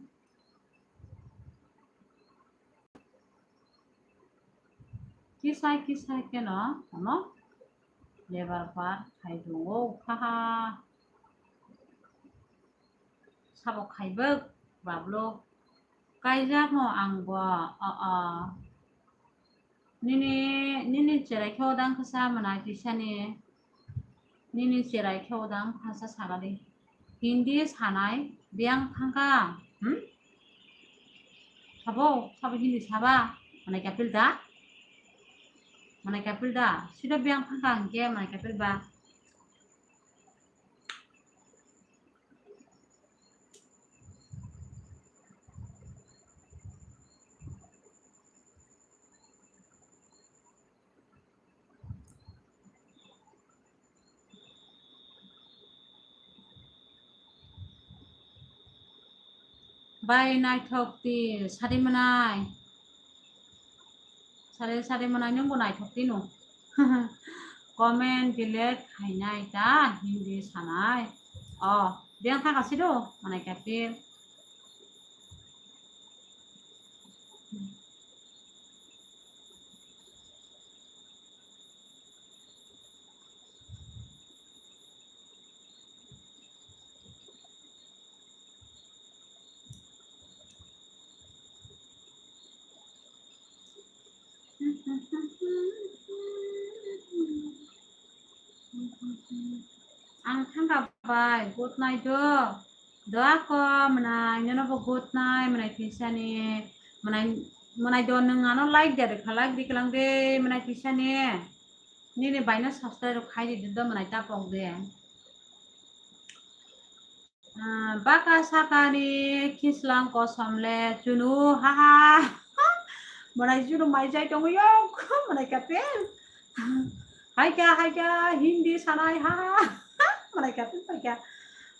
Kisai, kisai keno, ano? Lebar par khai tongo, haha. Sabo khaibwk, bablo. Kaijakno ang bo, o, o. Nini, nini cherai khe odang khasa mwnai tisani. Nini cherai khe odang khasa sagadi. Hindi sanai biyang thangkha. Hmm? Sabo, sabo Hindi saba. Mwnai kapil da? Mwnai kapil da? Sida biyang thangkha hwnkhe mwnai kapil ba? Bai naithok ti sari mwnai. Sari, sari mwnai nwngbo naithok tino. Comment delete khainai ta Hindi sanai. Oh, biyang thangkha sido, mwnai kapil. Ang thangkha bai, good night do. Do ako mwnai, nono bo good night, mwnai tisani. Mwnai, mwnai do nwng ano like de, de kha like di klang de, mwnai tisani. Nini baino subscribe rok khai di do, mwnai ta pok de. Ah, baka sakani kislang kosom le chunu, ha, ha. Mwnai chunu mai jai tongo yok, mwnai kapil. Hai kya, hai kya, Hindi sanai, ha, ha. Mwnai kapil, hai kya.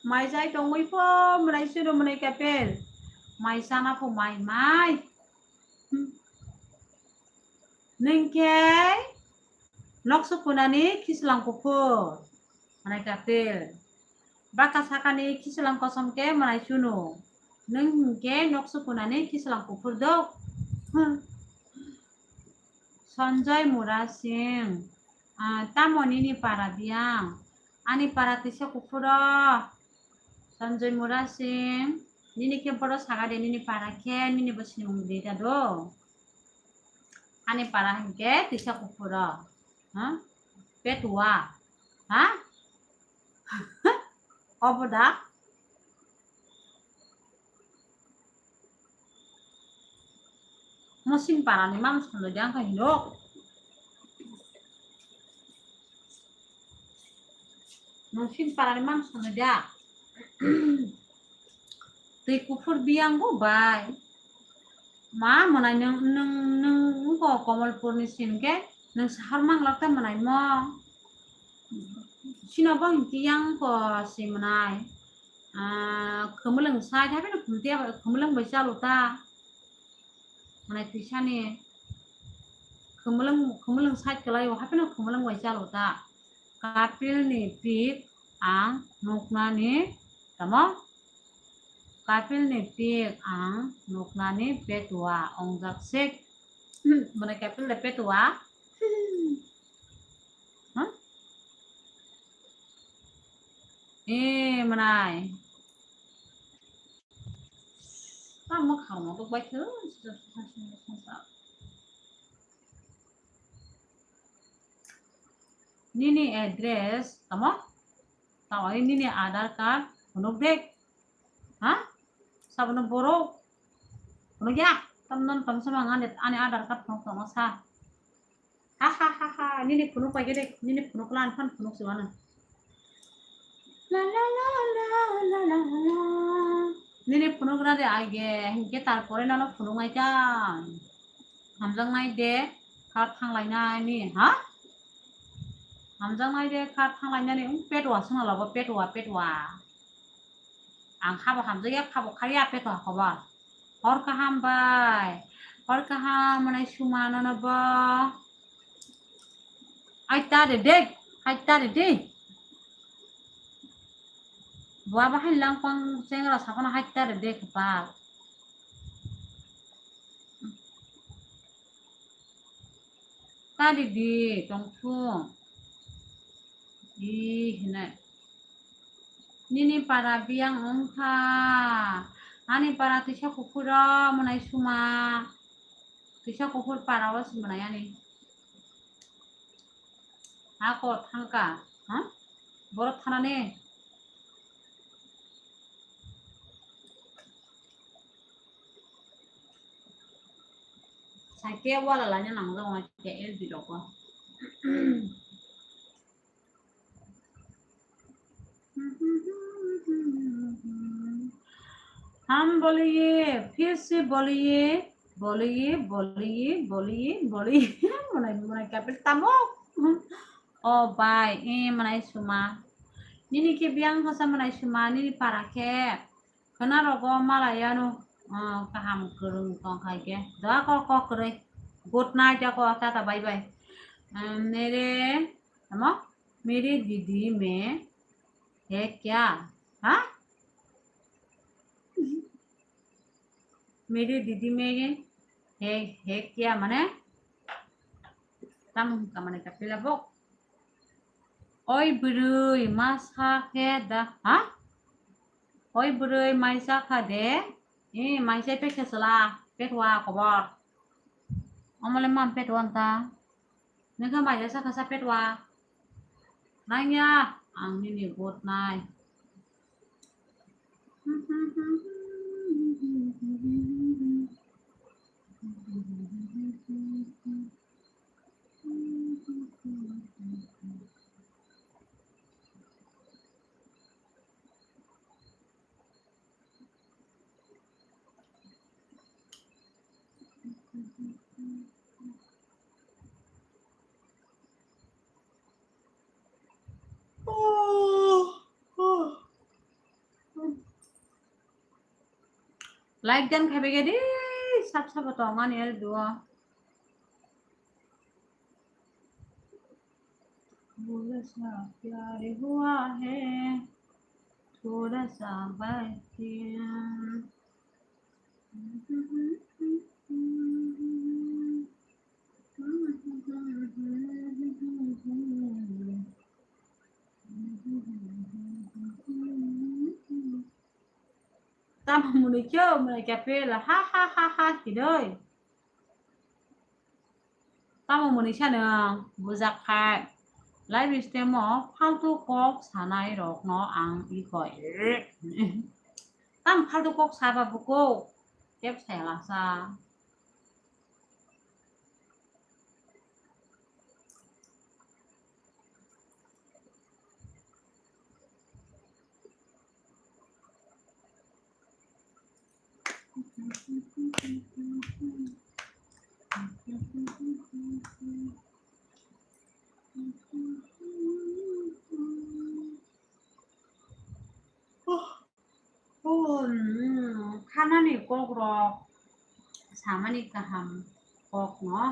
Mai jai tongwi po, mwnai chunu, mwnai kapil. Mai sana po, mai, mai. Hmm. Nwng khe nok sukunani kislang kuphur. Mwnai kapil. Baka sakani kislang kosom khe mwnai chunu. Nwng hwnkhe nok sukunani kislang kuphur dok. Hmm. Sanjay Murasing. Ah, tamo nini para biyang? Ani para tisa kuphuro. Sanjay Murasing. Nini khe bodo saga de, nini para khe, nini bo sinimung de ta do. Ani para hwnkhe tisa kuphuro. Ha? Petua. Ha? Obo da? Musin parani mang songno da ang kha hinok. Musin parani mang songno da. Twi kuphur biyang bo bai. Ma mwnai nwng, nwng, nwng wngkha Komolpurni sin khe nwng sahar manglak ta mwnai mo. Sino bo hinkhe yang ko si mwnai. Ah, khumulwng side hapheno khumtiya, khumulwng bai chalo ta. Mwnai twisani khumulwng, khumulwng side kwlaio hapheno khumulwng bai chalo ta. Kapilni pik ang nuknani, tamo? Kapilni pik ang nuknani petua ongjak sik. Mwnai kapil le petua. Huh? Eh, mwnai. Tamo khangno dok bai khe. Nini address tamo? Tamo nini Aadhaar card phunuk de. Ha? Sabono borok. Phunuk ya. Tamno tamsa mang ani, ani Aadhaar card phunuk tongma sa. Ha, ha, ha, ha. Nini phunuk pai de. Nini phunuk lan phan phunuk si wano. La, la, la. Nini phunuk ra de aige. Hinkhe tarpore nono phunuk nai ta. Hamjaknai de, kha thanglainani, ha? Hamjaknai de, kha thanglainani, um, petwa songna lobo, petwa, petwa. Ang khabo hamjakya, khabo khaya, petwa kobo. Hor kaham bai, hor kaham, mwnai suma nono bo. Hai ta de de, hai ta de de. Bua ba hai langpang chengra sakono hai ta de de kepal. Ta di di tongthung. Ih, hinai. Nini para biyang wngkha. Ani para tisa kuphuro mwnai suma. Tisa kuphur para o si mwnai ani. Ako thangka. Ha? Borok thanani. Saite wala lanya nangjago, L B rogo. हम बोलिए, फिर से बोलिए, बोलिए, बोलिए, बोलिए, बोलिए। Mwnai, mwnai kapil tamo. O bai, e mwnai suma. Nini khe biyang hasa mwnai suma, nini para khe. Khwna rogo malai ano, ah, kaham kwrwng tong khai khe. Da kok kok kwrwi. Good night, ako tata, bye bye. Ah, mere, tamo? मेरी दीदी में है क्या? हाँ? मेरी दीदी में है, है क्या? Mane? Tamo hwnka mane kapila bo. Oi bwrwi, ma sa khe da, ha? Oi bwrwi, mai sa kha de? Eh, mai sa pekhe sala, petwa kobor. Omole mam petwa anta. Nengkhe mai sa kha sa petwa. Nangya, ang nini good night. Like dan khai bege di, sap sap tong ani el duo. थोड़ा सा प्यार हुआ है, थोड़ा सा बाकी। Tamo mwnwi khe mwnwi khe pela ha ha ha ha hinwi. Tamo mwnwi sano bujak khai. Live stream o faltu kok sanai rokno ang ikoi. Tam faltu kok saba buko. Tep saya lasa. Khanani kokrok samani kaham kokno.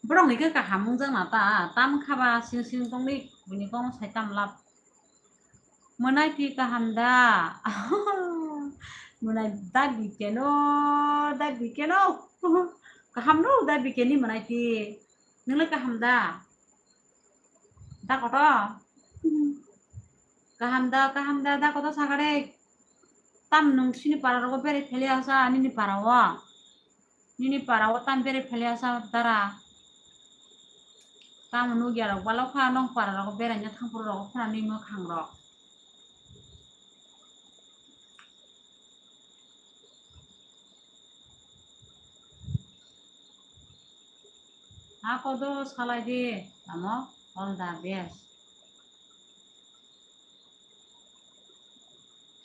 Borok ni khe kaham wngjakna ta, tam khaba sing sing tongni, buini kok sai tam lab. Mwnai twi kaham da? Mwnai da bikeno, da bikeno. Kaham no da bikeni mwnai twi. Nwngle kaham da? Da koto? Kaham da, kaham da, da koto sakare? Tam nwng sini para rogo bere pheli asa, nini para o. Nini para o tam bere pheli asa dara. Tamo nugya rok balok kha, nong para rogo bere nya thang phuru rogo khuna ni mwkhang rok. Ako do salai di, tamo all the best.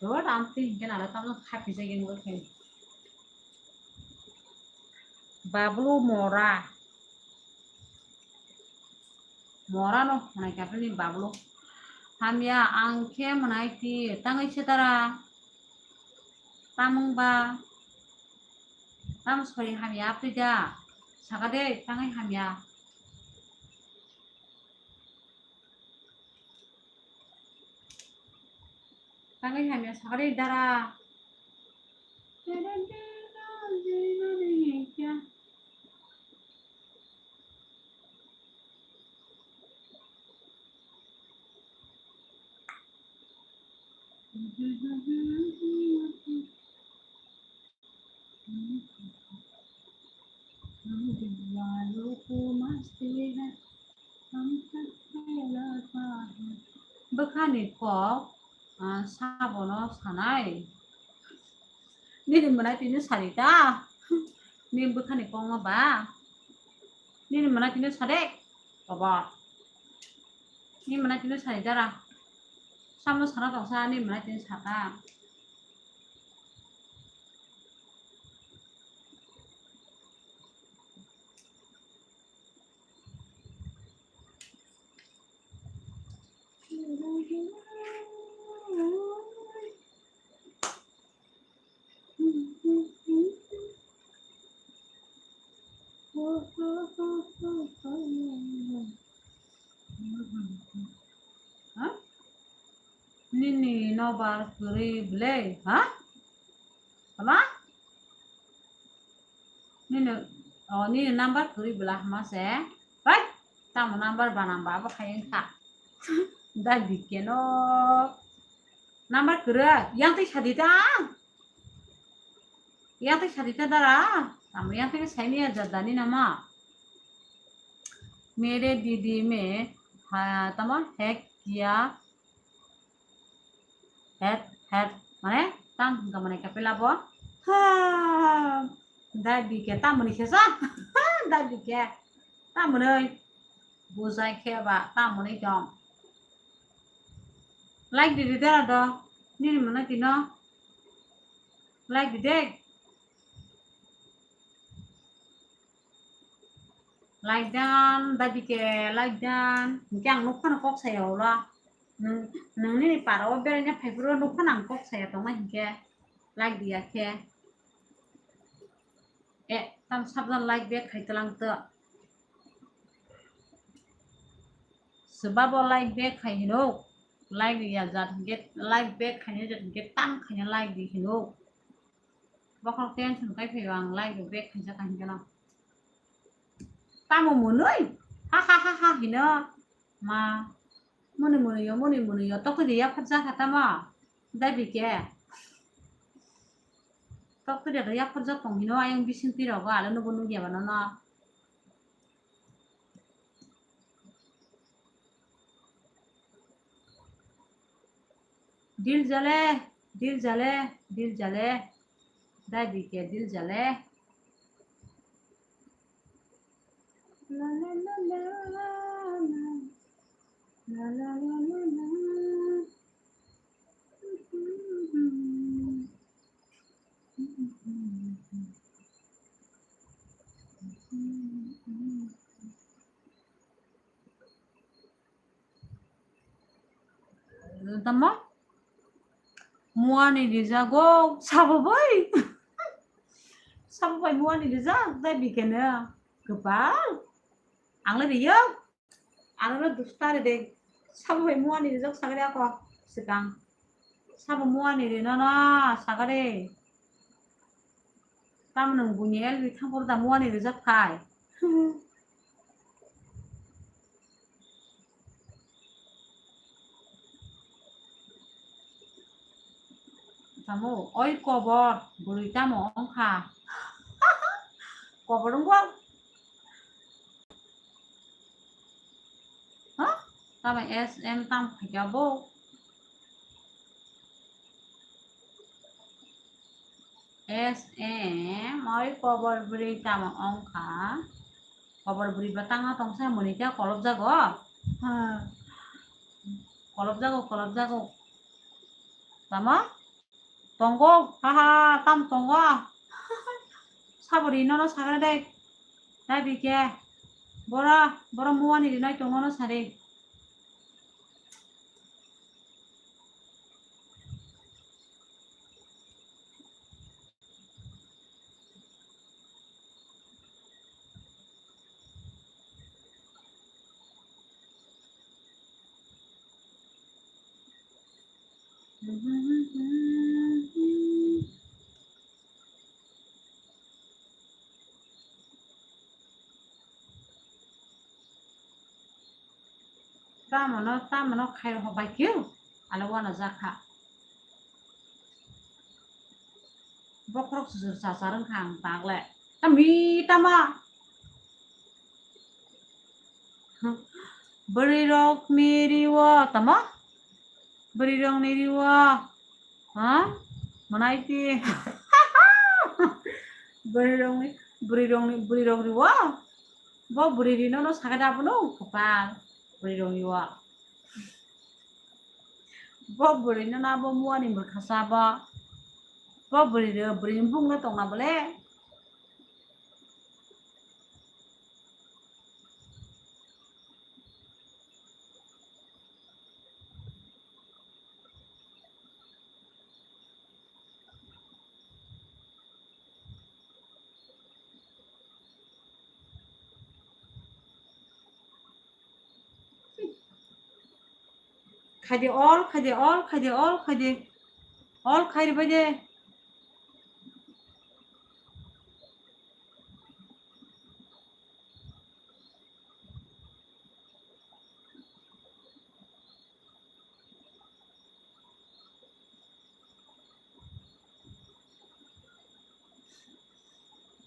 Thod amtwi hinkhe nalo tamo khapijak yang bo khe. Bablu mora. Mora no hwnai kapilni bablu. Hamya ang khe mwnai ti tangwi se tara. Tamung ba? Tam sori hamya apri da? Saka de, tangai hamya. Tangai hamya saka de dara. Bwkhani kok, ah, sabono sanai. Nini mwnai tini sari ta? Nini bwkhani kok no ba? Nini mwnai tini sade? Kobo. Nini mwnai tini sari dara? Samo sana tongsa, nini mwnai tini saka. Ha? Nini nobar kwrwi bwle, ha? Tama? Nini, o, nini number kwrwi bwla hama se. Bai, tamo number banamba abo khai wngkha. Dai bikeno. Number kwrwi, yang twi sadi ta. Yang twi sadi ta dara. Tamo yang twi saini ya jadani nama. Mere didi me, ha, tamo hack kiya. Het, het, mane, tang hingka mane kapila bo. Ha, dai bike, tamoni khe sa. Dai bike, tamoni. Bujai khe ba, tamoni tong. Like di di dara do. Nini mane tino. Like di de. Like dan, dadike, like dan. Hinkhe ang nukphano kok saya ulo. Nwng, nwng nini para o beraina phaiphuru nukphano ang kok saya tongma hinkhe like diya khe. E, tam sabdan like back khai tlang to. Sebabo like back khai hino. Like diya jat hinkhe, like back khaina jat hinkhe tam khaina like di hino. Bokhorok tension kai phaio ang like rok back khaijak kha hinkhe no. Tamo mwnwi? Ha ha ha ha hino. Ma. Mwnwi mwnwi yo, mwnwi mwnwi yo. Tokti de yaphar jakha tamo. Dai bike. Tokti de yaphar jak tong hino ayang bising twi rogo alo nugo nugya bana no. Dil jale, dil jale, dil jale. Dai bike dil jale. La la la la la. La la la la la. Tamo? Muani rijago, sabo bai. Sabo bai muani rijak, dai bikene. Kepal. Ang le riyo. Ano le dustari de. Sabo bai muani rijak sagari ako. Sikang. Sabo muani rino na sagari. Tamni nwng buini L B thangphuru da muani rijak khai. Tamo, oi kobor, bwrwi tamo wngkha. Kobor wngkha. Ha? Tamo S M tam khaikha bo. S M, oi kobor bwrwi tamo wngkha. Kobor bwrwi ba tangna tongsa mwnwi khe kolobjago. Ha. Kolobjago, kolobjago. Tamo? Tongo, ha ha, tam tongo. Sabo ri nono sagre dai. Dai bike. Bora, bora muani ri nai tongo no sari. Tamano, tamano khairok bai khe, ale wana jakha. Bokhorok sujur chachar wngkha ang tagle. Tami tama. Bwrwirokni riwo tamo? Bwrwirokni riwo. Ha? Manaiti. Bwrwirokni, bwrwirokni, bwrwirok riwo? Bo bwrwi rino no sakhe da abono kopal. Bwrwirok riwo. Bo bwrwi no na bo muani mwkhasa bo. Bo bwrwi ro, bwrwi ni bung no tongna bole. Khaidi all, khaidi all, khaidi all, khaidi all, khaidi bai de.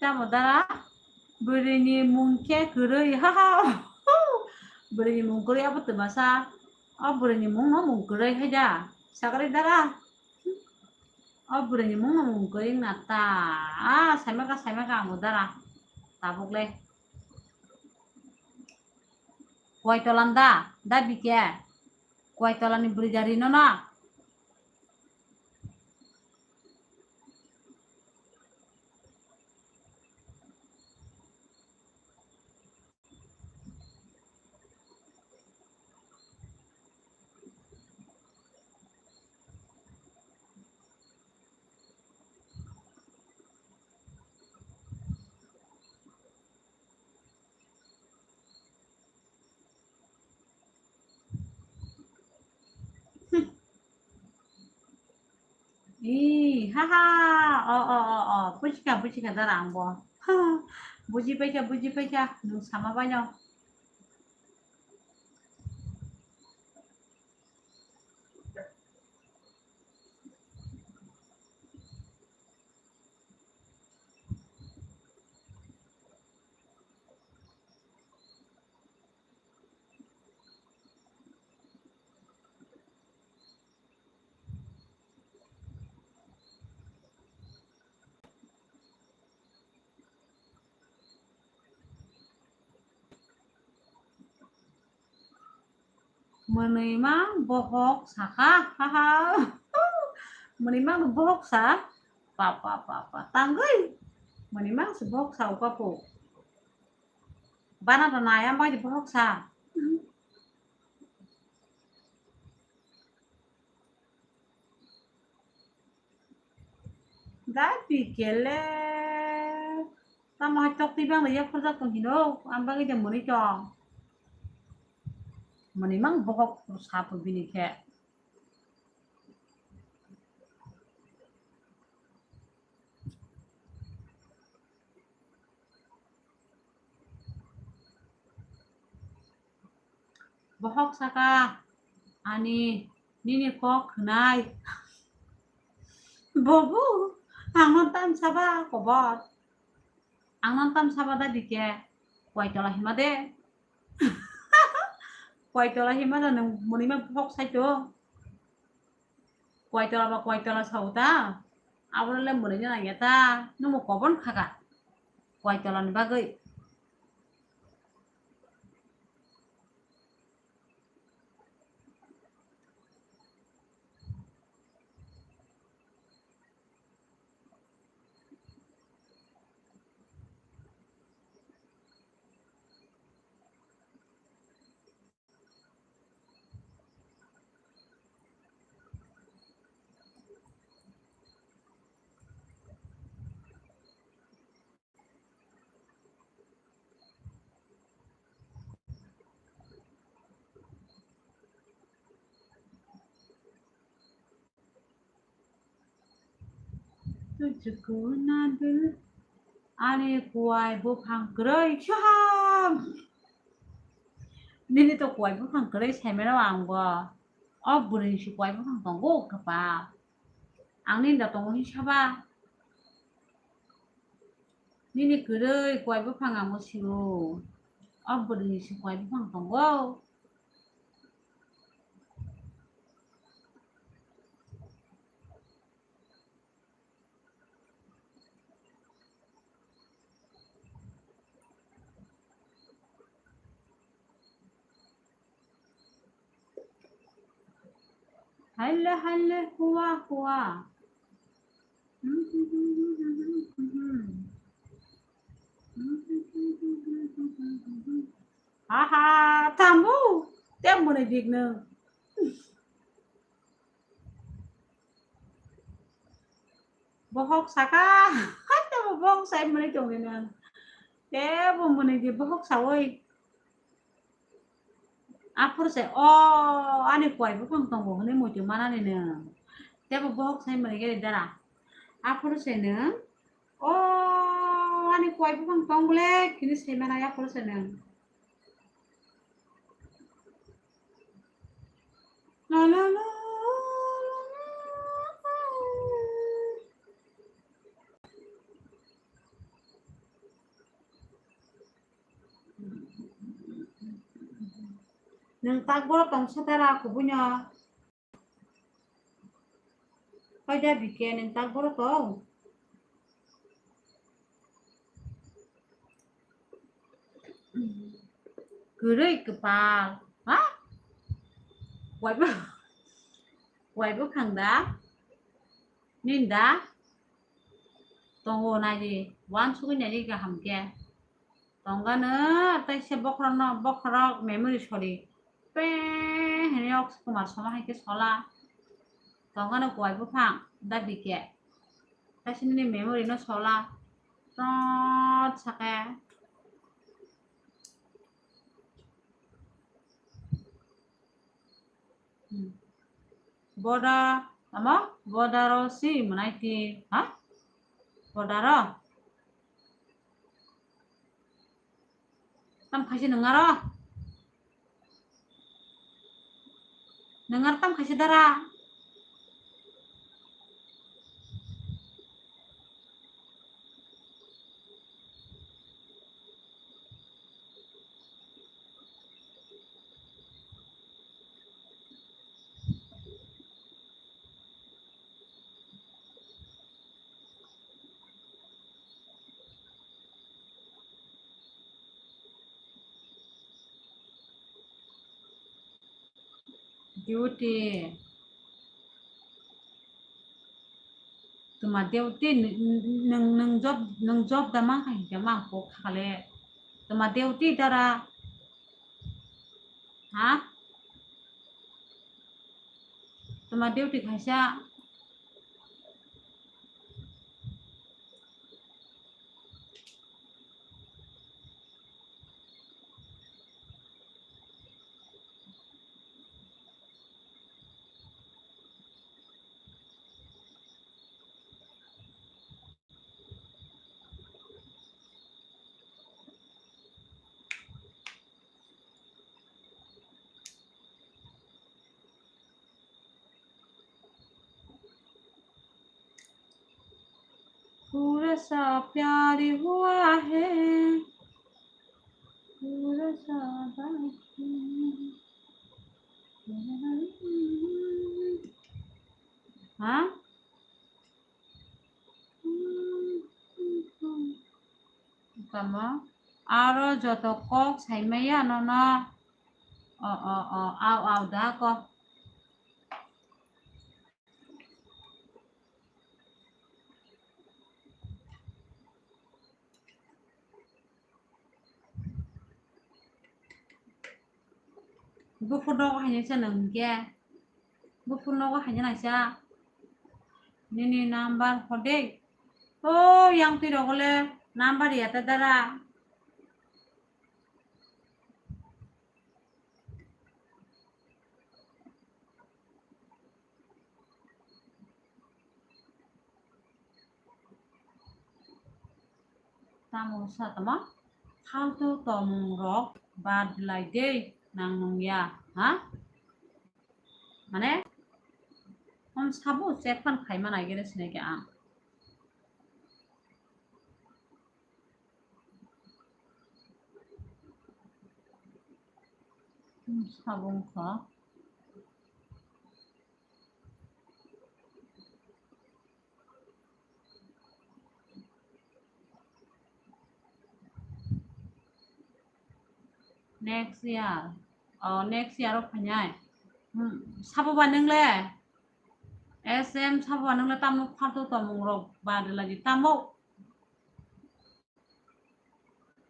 Tamo dara, bwrwini mung khe kwrwi, ha, ha. Bwrwini mung kwrwi abo twmasa. O bwrwini mung no mung kwrwi hai da. Sakari dara. O bwrwini mung no mung kwrwi wngna ta. Ah, saimaka, saimaka amo dara. Tabuk le. Koi tolan da, da bike. Koi tolani bwrwi da rino na. Ee, ha, ha. O, o, o, o. Bujikha, bujikha, dara ang bo. Ha, buji paikha, buji paikha. Nwng sama baino. Mwnwi mang bohok sakha, ha, ha. Mwnwi mang bohok sa, pa, pa, pa, pa, tangwi. Mwnwi mang se bohok sa, upa po. Bana to nai, ang bai de bohok sa. Dai pikele. Tamo hai tok twi bang ya khorjak tong hino, ang bagwi de mwnwi tong. Mwnwi mang bohok sa po bini khe. Bohok saka ani nini kok khwnai. Bobo, ang no tam saba kobor. Ang no tam saba da dike. Koi tola hima de. Koi tola hima da nwng mwnwi ma bohok sai to. Koi tola ba koi tola sao ta? Abo le mwnwi nang ya ta? Nwng bo kobor kha ka? Koi tola ni bagwi. Ani kuai buphang kwrwi soham. Nini to kuai buphang kwrwi saimano ang bo. O bwrwi si kuai buphang tongo kwpal. Ang nini da tongo hinwi saba. Nini kwrwi kuai buphang ang bo sio. O bwrwi si kuai buphang tongo. Halle, halle, hua, hua. Aha, tambu. Tem mune dik nung. Bohok saka, tebo bohok sai mwnwi tongwi nang. Tebo mwnwi di bohok sawi. Aphuru se, o, ani kuai buphang tongo hwnwi muitu manani nang. Tebo bohok sai mwnwi gari dara. Aphuru se nang, o, ani kuai buphang tong bwle, kini sai mana aphuru se nang. La, la, la, la, la. Nwng tak boro tong satara kubuino. Koi da bike nwng tak boro tong. Kwrwi kwpal. Ha? Waibo, waibo khang da? Nin da? Tongo nai di. Wansugwi nai di kaham khe. Tongano tei se bokhorokno, bokhorok memory sori. Pe hwnwi Akshay Kumar soma hai khe sola. Tongano kuai buphang da bike. Tei se nini memory no sola. Tot sake. Hmm. Boda, tamo? Bodaro si mwnai ti, ha? Bodaro? Tam khaisi nung aro? Nung aro tam khaisi dara? Duty. Tuma duty nwng, nwng, nwng job, nwng job da mang kha hinkhe mang kok khale. Tuma duty dara. Ha? Tuma duty khaisa. थोड़ा सा प्यार हुआ है, थोड़ा सा बाकी। Ha? Tamo? Aro joto kok saimaya nono. O, o, o, au, au da kok. Buphur nogo hai nai sa nang hinkhe. Buphur nogo hai nai sa. Nini number hode. O yang twi rogo le number ya ta dara. Tamo sa tamo? Faltu tomung rok bad lai de nang nung ya, ha? Mane, hon sabo chat fan khai mana gere sinai ke ang. Hmm, sabo wngkha. Next year. Oh, next year o phainai. Hmm, sabo ba nung le? S M sabo ba nung le tamo faltu tomung rok ba de lagi tamo?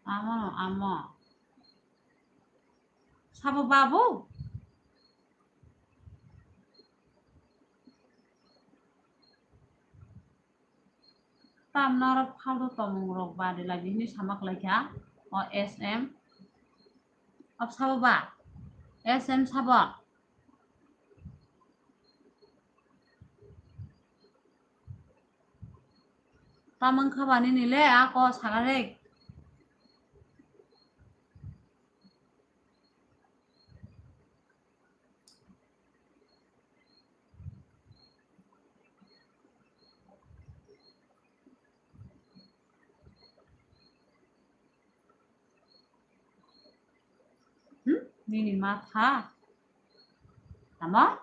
Amo, amo. Sabo babu? Tamno oro faltu tomung rok ba de lagi hini sama klai kha. O S M. Ob sabo ba? S M sabo? Tamang kha ba nini le ako sagarek. Hmm? Nini matha. Tamo?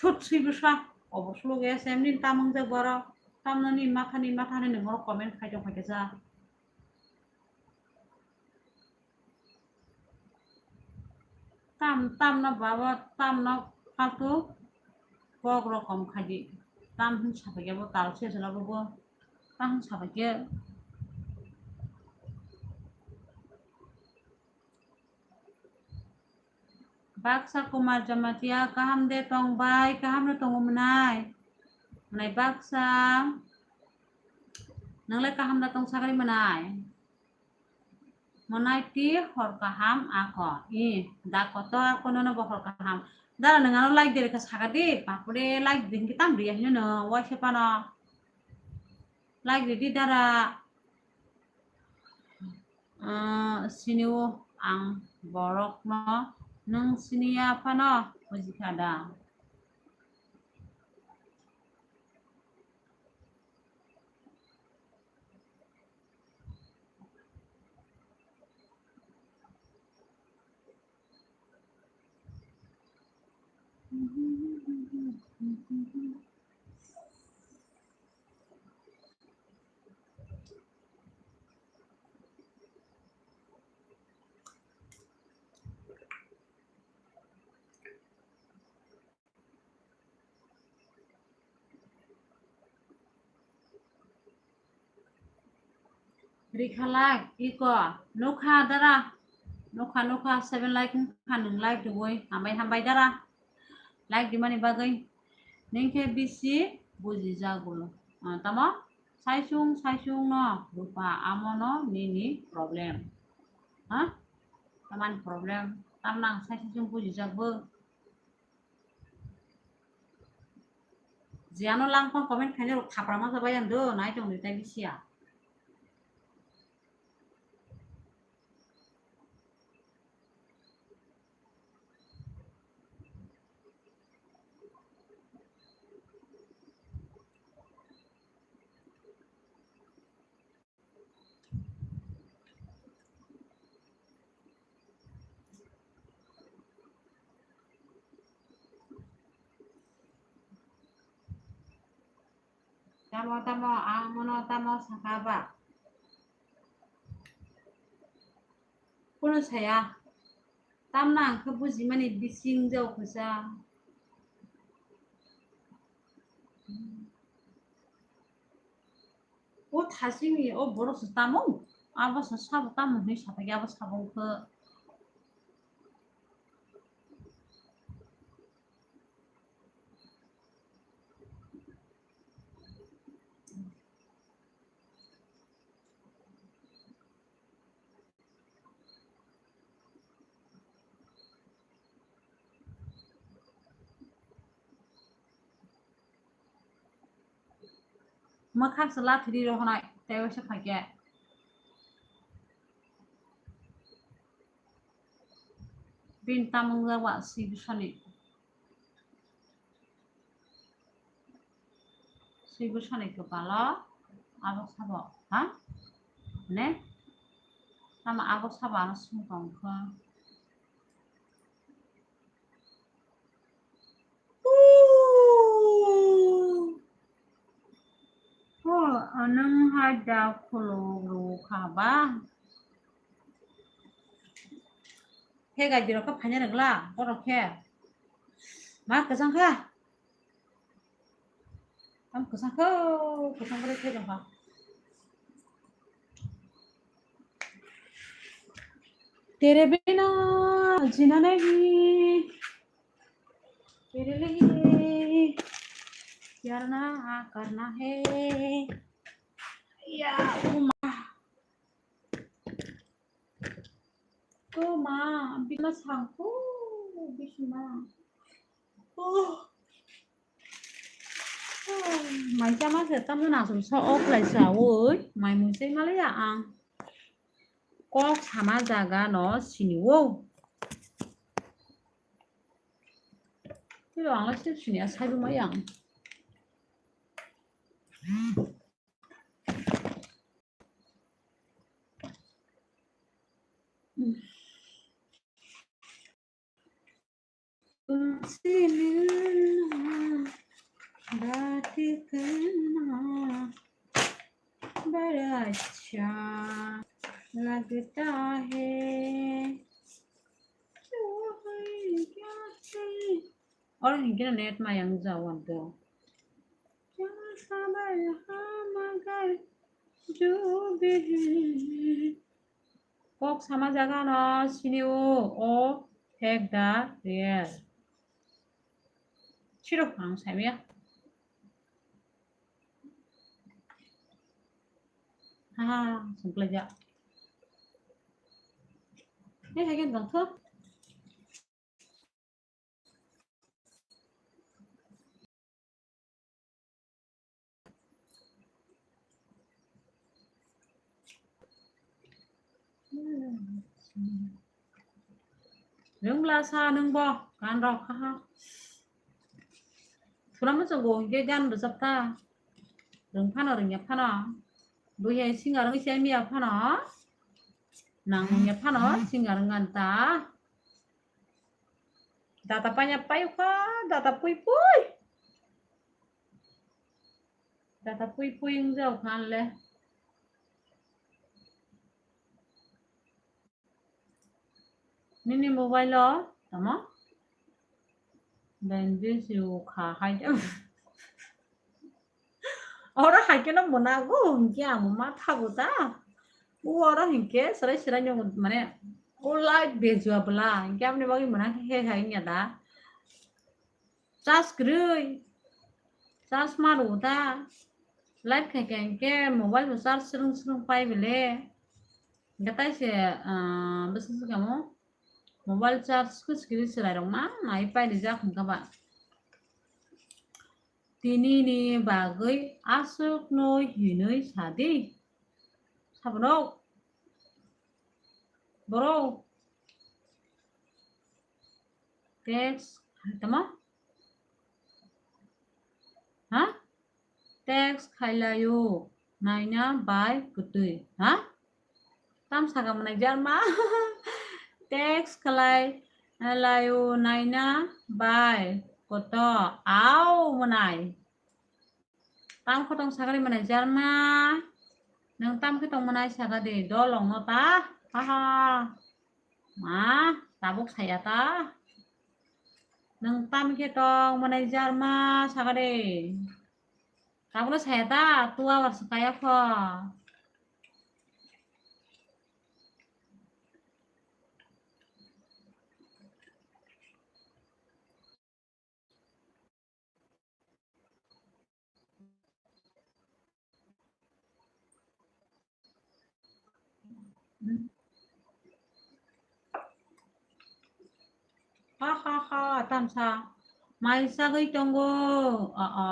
Thut swi bwsa. Obo slow S M ni tamung je borok. Tamno ni matha ni matha ni nungro comment khai tong khai kisa. Tam, tamno baba, tamno faltu kok rokom khaidi. Tam hin sapai khe bo tal se sela bo bo. Tam hin sapai khe. Baksa Kumar Jamatia, kaham de tong bai, kaham no tongo mwnai? Mwnai baksa, nang le kaham da tong sagari mwnai? Mwnai ti hor kaham ako. I, da koto ako nono bo hor kaham. Dara nang ano like de reka sagadi, bapre like de hingke tam riya hino no, waise pano. Like ridi dara. Ah, sini o ang borok no nung sini ya phano buji kha da. Rikhalak iko nukha dara, nukha nukha seven like wngkha nwng like rwui, hambai hambai dara like rimani bagwi. Nwng khe bisi bujijago. Ah, tamo saisung saisung no rupa amo no nini problem. Ha? Tamani problem? Tamno ang saisung bujijago bo. Jiyano langphang comment khainai rok thapra ma jabai ang do, nai tong di tai bisiya. Tamo, tamo, ang mono tamo saka ba? Kunu saya. Tamna ang khe bujimani bising jao khusa. O thasingni o borok se tamo, abo se sabo tamo hinui sapai khe abo sabo wngkhe. Mwkhang se lathiri rohonai, tei waisa phaikhe. Bini tamung jagwa swi bwsani. Swi bwsani kwpalo abo sabo, ha? Ne? Tamo abo sabo ano sung tong kha. Oh, anwng hai da khuluk rw kha ba? He gai dirok khe phaina rwgla, borok khe. Ma kwchang kha? Tam kwchang kha, kwchang khe thai rw kha. तेरे बिना जीना नहीं, तेरे लिए क्या ना करना है। Ya, uma. Kuma, bima sangku, bisma. Oh. Mai chama se tamo na sum so off lai sa oi, mai mui sei mali ya ang. Kok sama jaga no sini wo. Tiro ang lai sini ya sai mai ang. तुमसे मिलना, बात करना बड़ा अच्छा लगता है। क्यों है, क्या है? Oro hinkhe no net mayang jawan to. Kya khabar hai magar jo bhi hai. Kok sama jaga no sini o, o thek da real. Siro ang saimaya. Ha, sungkla ja. He, he, dong tho. Rwngla sa nwng bo, gan rok kha ha. Thura muchungo hinkhe gan rwchap ta. Rwng phano rwngya phano. Buhi hai singer wngwi chai miya phano. Nang wngya phano singer wngani ta. Data paina paiyukha, data pui pui. Data pui pui wngjaokha le. Nini mobile o tamo? Benji siu kha hai de. Oro hai khe no mona go hinkhe amo ma thago ta. U oro hinkhe serai serai no mane o light bejua bwla hinkhe aboni bagwi mona khe he hai wngya da. Charge kwrwi. Charge ma rw ta. Live khai khe hinkhe mobile bo charge swrwng swrwng pai bele. Hinkhe tai se, ah, bwswk swkamo mobile charge kwchwkiri chwrairok ma nai pairijak hinkhe ba. Tinini bagwi aswkno hinwi sadi. Sabono borok text tamo? Ha? Text khailaio naina bai kwtwi. Ha? Tam saka mwnai jarma. Text khlai laio naina bai koto au mwnai. Tam khe tong sakari mwnai jarma. Nwng tam khe tong mwnai saka de dolong no ta. Ha ha. Ma, tabuk saya ta. Nwng tam khe tong mwnai jarma saka de. Tabukno saya ta, two hours kaya kho. Ha ha ha, tamsa mai sagwi tongo. A a.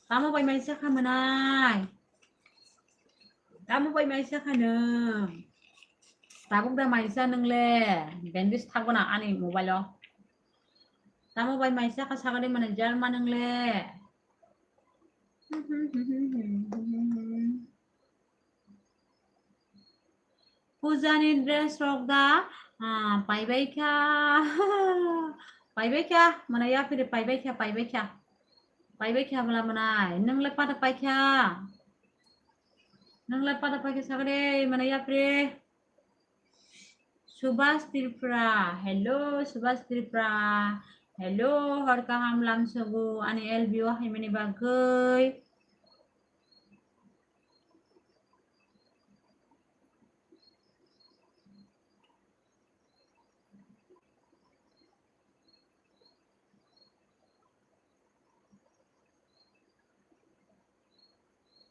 Tamo bai mai sakha mwnai? Tamo bai mai sakha nwng? Tabuk da mai sa nwng le? Bandage thakbo na ani mobile o. Tamo bai mai sakha sakha de mane jar ma nwng le? Pujani dress rok da, ah, paibai kha. Paibai kha, mane yapri paibai kha, paibai kha. Paibai kha bwla mwnai, nwng le pada pai kha. Nwng le pada pai kha sagre, mane yapri. Subhas Tripura, hello Subhas Tripura, hello, hor kaham lamsogo ani L B O haimani bagwi.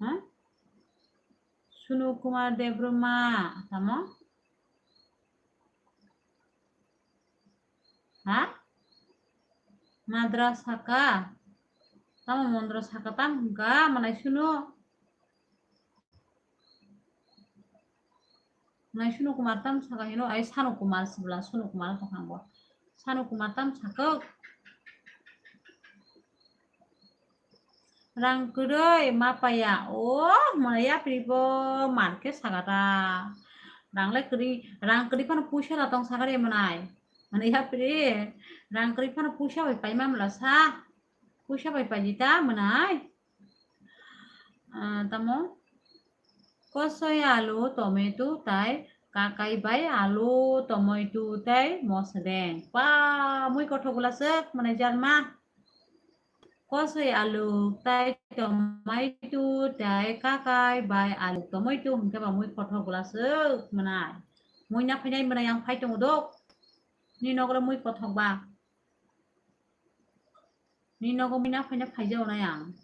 Ha? Sunu Kumar Debbarma, tamo? Ha? Madra saka? Tamo mondra saka tam hwnka, manai sunu? Nai Sunu Kumar tam saka hino, ai Sanu Kumar sibla, Sunu Kumar kwthang bo. Sanu Kumar tam sakok. Rang kwrwi ma paya. O, mwnai yapri bo mar khe saka ta. Rang le kwrwi, rang kwrwi phano puisa da tong saka re mwnai. Mwnai yapri, rang kwrwi phano puisa bai pai ma mla sa. Puisa bai pai di ta mwnai. Ah, tamo? Kosoi alu, tomato, tai kakai bai alu, tomato, tai mosodeng. Pa, mui kothok bwla swk mwnai jarma. Kosoi alu, tai tomato, tai kakai bai alu, tomato hwnkhe ba mui kothok bwla swk mwnai. Mui na phainai mwnai ang phai tongo dok. Ni nogo mui kothok ba. Ni nogo mui na phaina phaijao nai ang.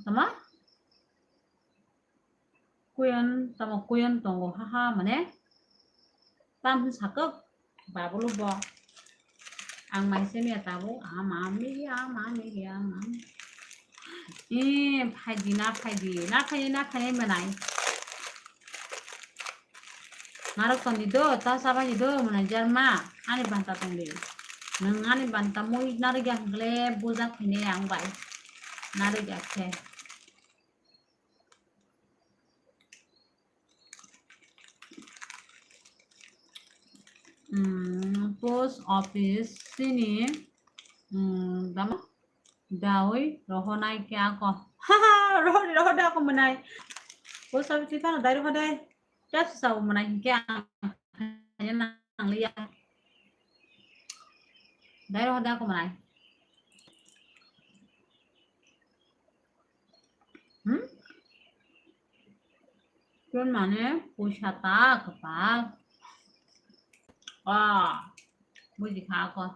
Tama? Kuyan, tamo kuyan tongo, haha, mane? Tam hwn sakok, babulu bo. Ang mai se miya tabuk, ama, miya, ama, miya, ama. Ee, phaidi, na phaidi, na phaidi, na phaidi, mwnai. Narok tongdi do, ta chabaidi do, mwnai jarma. Ani banta tongdi. Nwng ani banta mui narwkya hwnkhe le bujak hwnwi ang bai. Narwkya khe. Hmm, post office sini, hmm, tamo dawi rohonai khe ako. Rohonai, rohonai ako mwnai. Post office ni phano dai rohonai. Kya sabo mwnai hinkhe ang khaina nangliya. Dai rohonai ako mwnai. Hmm? Kun mane puisa ta kwpal. Ah, buji kha ako.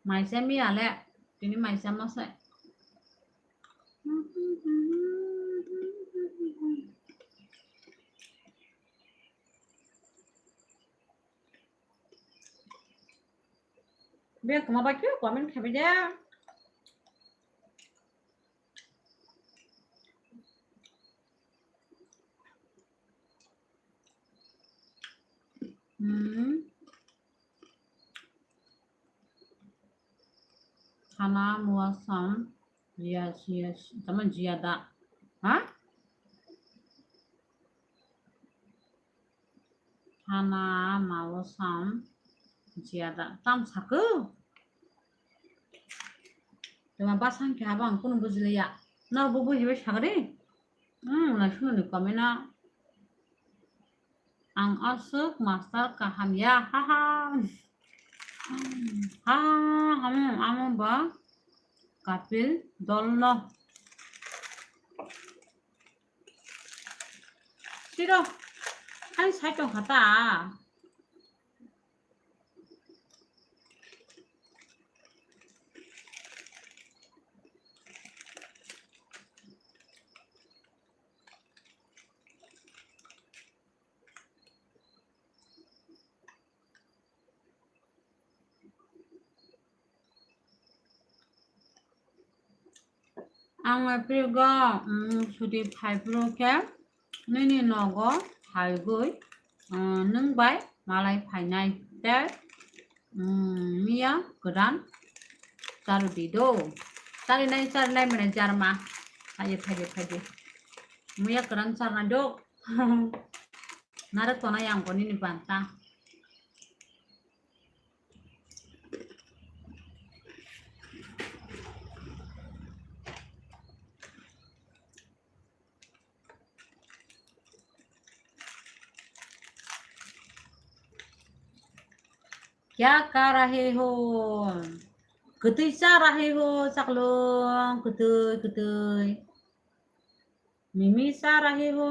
Maisa miya le, tini maisa masa. Be kuma ba kyo comment khabe de. Hmm. Khana muasam. Yes, yes. Tamo jiya da. Ha? Khana mao sam jiya da. Tam sakho? Tama basang khe habo ang kunu bujiliya. Nor bo bujibai sakri? Hmm, na sunu ni komena. Ang aswk master kaham ya, haha. Ha, amo, amo ba kapil dolno. Siro, hai sai tong kha ta. Ang April go, mm, suti phai phuru khe nini nogo phaigwi, mm, nwng bai malai phainai tei, mm, miya kwran charwdi do. Charinai, charinai mwnai jarma. Phaidi, phaidi, phaidi. Miya kwran charnai do. Narwk tonai ang bo nini banta. Kya kar rahe ho? Kwtwi cha rahe ho, chaklong, kwtwi, kwtwi. Mimi cha rahe ho.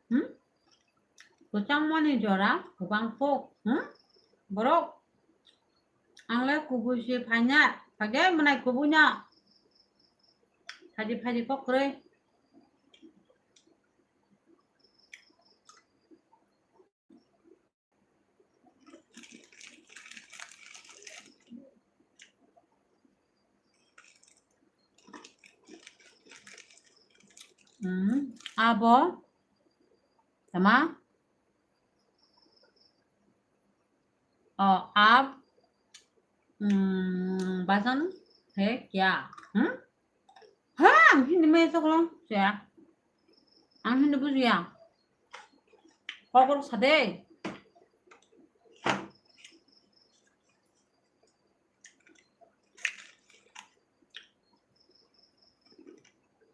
Hmm? Kwchangmani jora kwbang kok, hmm? Borok, ang le kubui se phaina, phage mwnai kubui no. Phaidi, phaidi kok kwrwi. Hmm, abo tama? Oh, ab, hmm, basan hai kya? Hmm? Ha, ang Hindi mai chaklong, siya. Ang Hindi bujiya. Kokor sade.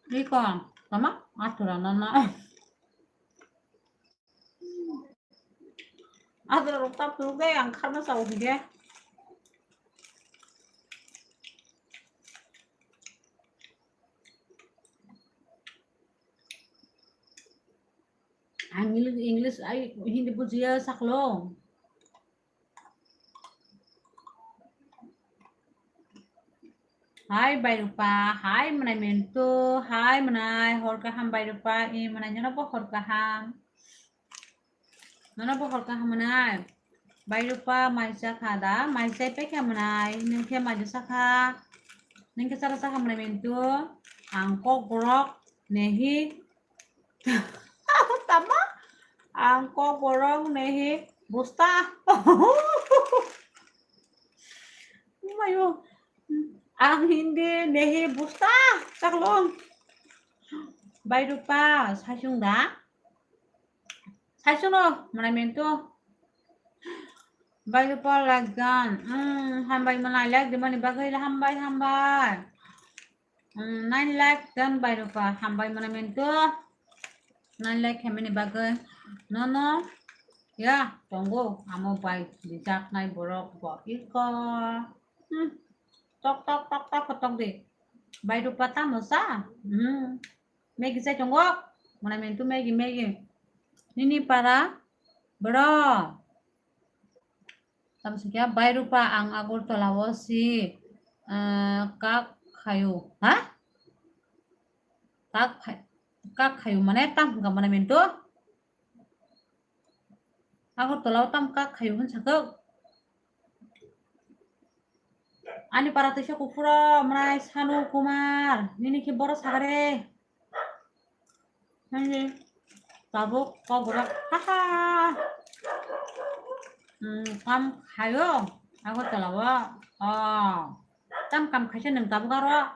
Iko, tama? Atura nana. Atura rok tap turuk dai, ang kharna sao hige. Ang English, English, ai Hindi bujiya chaklong. Hai Bairupa, hai mwnai Mentu, hai mwnai, hor kaham Bairupa, i mwnai jono bo hor kaham. Nono bo hor kaham mwnai. Bairupa mai cha kha da, mai chai pai kha mwnai, nwng khe mai cha kha, nwng khe chara cha kha mwnai Mentu, ang kok borok nehi. Tama? Ang kok borok nehi busta. Mayo. Ang Hindi nehi busta. Chaklong. Bairupa, saichung da? Saichung no, mwnai Mentu. Bairupa like dan. Hmm, hambai mwnai like di mani bagwi hambai, hambai. Hmm, nine like dan Bairupa, hambai mwnai Mentu. Nine like hamani bagwi. Nono. Ya, tongo. Amo bai dijaknai borok bo iko. Hmm. Tok, tok, tok, tok, tok di. Bairupa tamo sa? Hmm. Maggie chai tongo. Mwnai Mentu Maggie, Maggie. Nini para bro. Tamo singkhe Bairupa ang Agartala o si, eh, kak khayo. Ha? Kak khai-, kak khayo mane tam hwnkha mwnai Mentu? Agartala o tam kak khayo hwn sakho. Ani para teisa kuphuro mwnai Sanu Kumar, nini khe boro sagare. Nini tabuk kok borok, haha. Hmm, kam khayo Agartala o. Oh, tam kam khaisa nwng tabuk aro.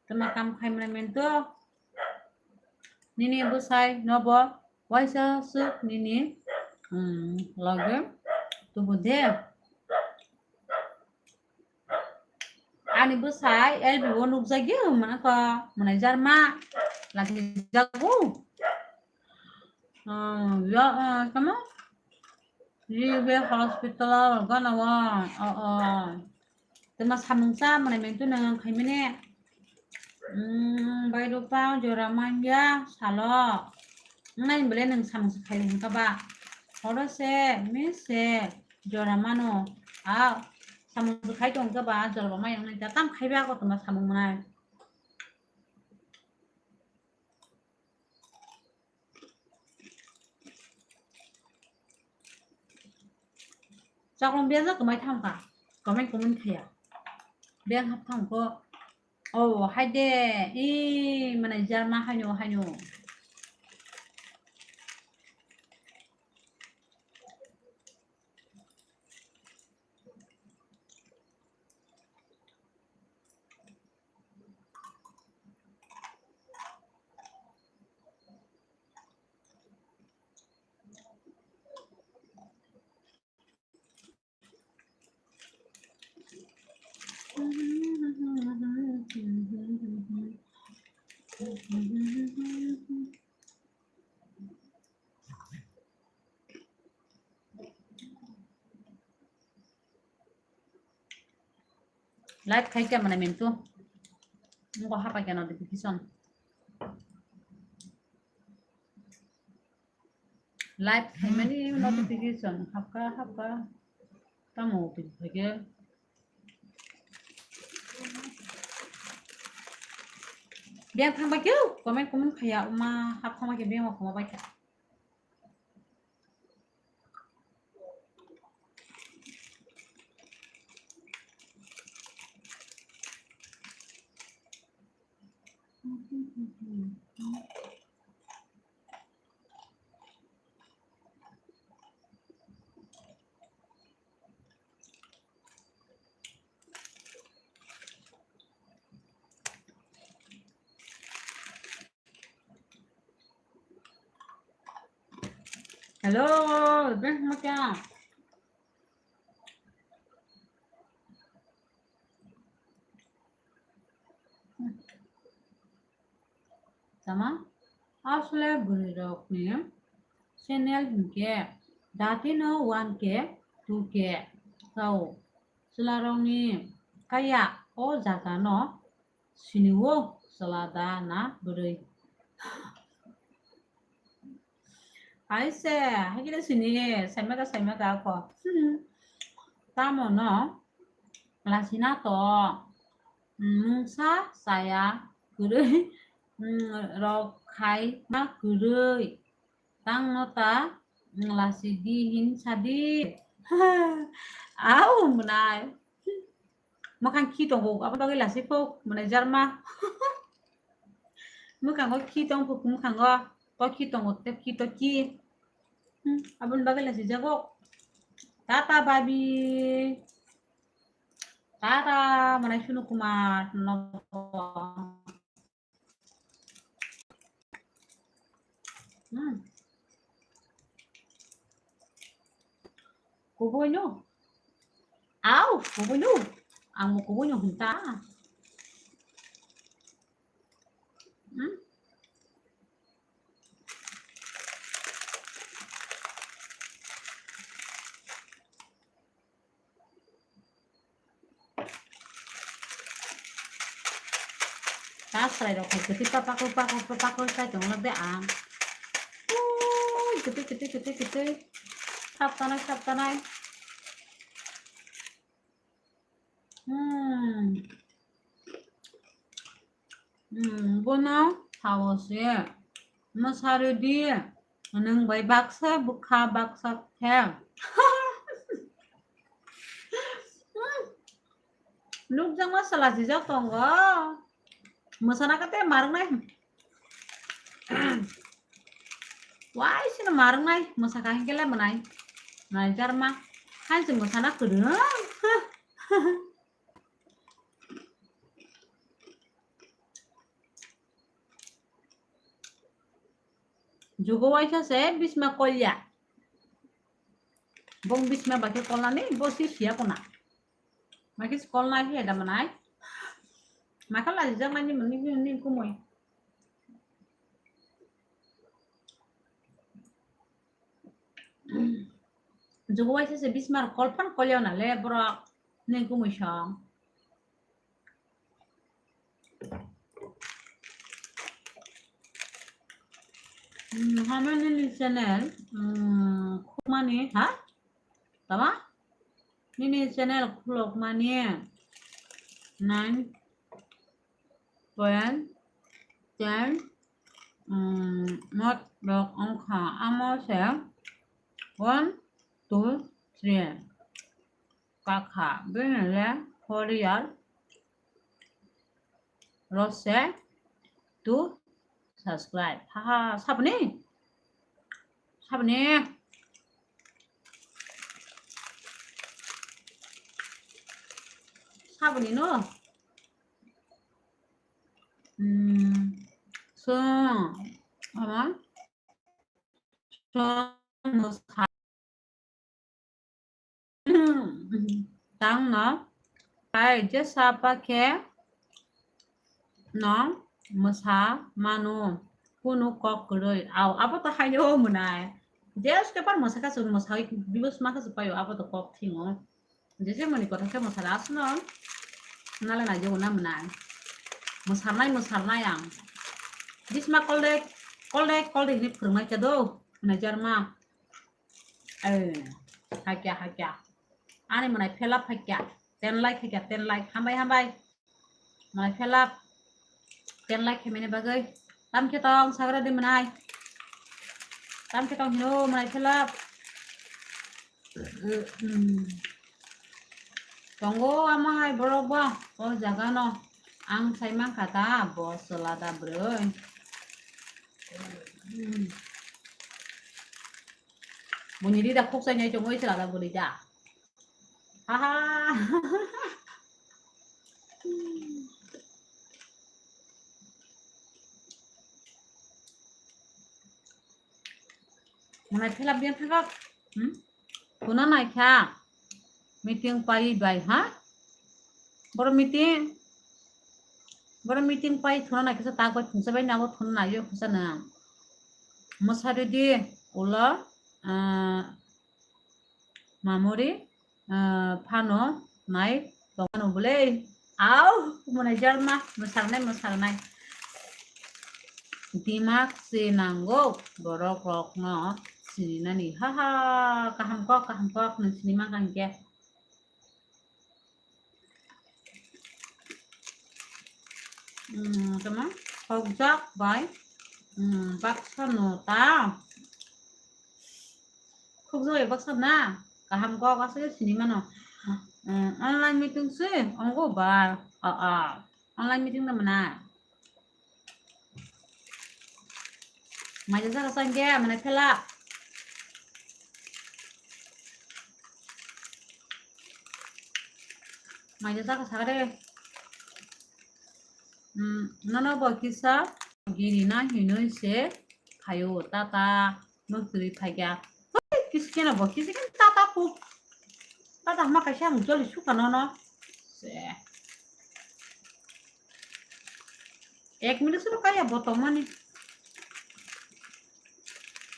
Tama kam khai mwnai Mentu. Nini bwsai nobo waisa swk nini, mm, loge tubu de. Ani bwsai L B o nukjagwi mwnakha mwnai jarma lagi jago. Ah, ya, ah, tamo? Ribe hospital gana wa, ah, ah. Tama samung sa mana mentu nang khaimene. Hmm, bai rupa jora manya salo. Nang bele nang samung sa khai hingka ba. Horo se, mi se, jora mano. Ah, samung sa khai tong ka ba, jora ba mai nang ta tam khai ba ko tama samung manai. Chakrang biyang jak kwmai thang kha, comment comment khaya. Biyang hap thang kho. Oh, hai de. I, mane jarma haino, haino. Live khai khe mane mintu. Ngo hapa khe notification. Live khai mani notification hapka hapka. Tamo twi khai khe. Biyang thang bai khe comment comment khaya uma hap thang bai khe biyang khoma bai khe. Hello, beng mo kya? Tama? Asle bwrwi rok ni channel hinkhe dati no one K, two K. Tao chwla rok ni kaya o jaga no sini o chwla da na bwrwi. Hai se, hai khe sini, saimaka, saimaka ako. Hmm. Tamo no, lasina to, hmm, mungsa saya kwrwi, hmm, rok khai ma kwrwi. Tang no ta, hmm, lasi di hin sadi. Au, mwnai. Mwkhang khi tongo, abo bagwi lasi phok, mwnai jarma. Mwkhango khi tong phuk mwkhango, to khi tongo, te khi to khi. Hmm, aboni bagwi lasi jago. Tata babi. Tata, mwnai Sunu Kumar, no. Hmm. Kubuino. Au, kubuino. Ang mo kubuino hunta. Hmm? Ta chwrai rok hai kwtwi pa pakru pakru pakru chai tongo de ang. Ui, kwtwi kwtwi kwtwi kwtwi. Sap tanai sap tanai. Hmm. Hmm, bono thaosi mwsaridi nwng bai baksa bwkha baksa khe. Hmm. Nukjakma chwla sijak tongo. Mwsana kate marwnai. Waisino marwnai, mwsaka hinkhe le mwnai. Naijarma. Hainse mwsana kwrwng. Jugo waisa se bisma kolya. Bong bisma bakhe kolnani bo si siya kona. Makhe si kolnai he da mwnai. Makha lajijaknai ni mwnwi ni kumui. Jugo waisa se bismar kol phan kol yao na le borok ni kumui song. Hmm, hama nini channel, hmm, khukmani, ha? Tama? Nini channel khulokmani nine point ten, hmm, not rok wngkha. Amo se one, two, three. Kakha, bini le four year. Rose to subscribe. Haha, sabni? Sabni? Sabni no? Hmm. So, ama? So, no sa- Tang no, hai jesa pa khe no mwsa mano, kunu kok kwrwi. Au, abo to haino mwnai. Just khe par mwsa kha chwng mwsawi views ma kha chwng paio, abo to kok thingo. Jese mani kotha khe mwsara asno. Nala nai jogo na mwnai. Mwsarnai, mwsarnai ang. Bisma kolde, kolde, kolde hini phwrwngnai khe do. Mwnai jarma. Eh, hakya, hakya. Ani mwnai phela phakya. Ten like hakya, ten like. Hambai, hambai. Mwnai phela ten like khe mene bagwi. Tam khe tong sagra de mwnai. Tam khe tong hino mwnai phela. Hmm. Tongo ama hai borok ba o jaga no. Ang sai mankha ta bo chwla da bwrwi. Hmm. Buni rida khoksa nai chwngwi chwla da bwrwi da. Ha ha. Mwnai phela biyan thangkha. Hmm? Khuna naikha. Meeting pai bai ha. Boro meeting. Boro meeting pai khuna naikha sa tak bai phungsa bai nago khuna naiyo khasa na. Mwsari di ulo, ah, mamori, ah, phano nai tongmano bwle. Au, mwnai jarma, mwsarnai, mwsarnai. Dimak se nango, borok rokno sininani. Ha ha, kaham kok, kaham kok, nwng sinima kaham khe. Hmm, tama, hokjak bai, hmm, baksa no ta. Khukjagwi baksa na, kaham kok aswk sini mano. Mm, online meeting se, ongko ba, a, a, online meeting na mana. Maja saka sangke, mana phela. Maja saka sakare. Mm, nono bo kisa giri na hinoi se phaio tata. Nukri phaikya. Hoi, kisikena bo, kisikena tata pu. Tata hama kaisa ang joli suka nono. Se. Ek minute suru kaya bo tongmani.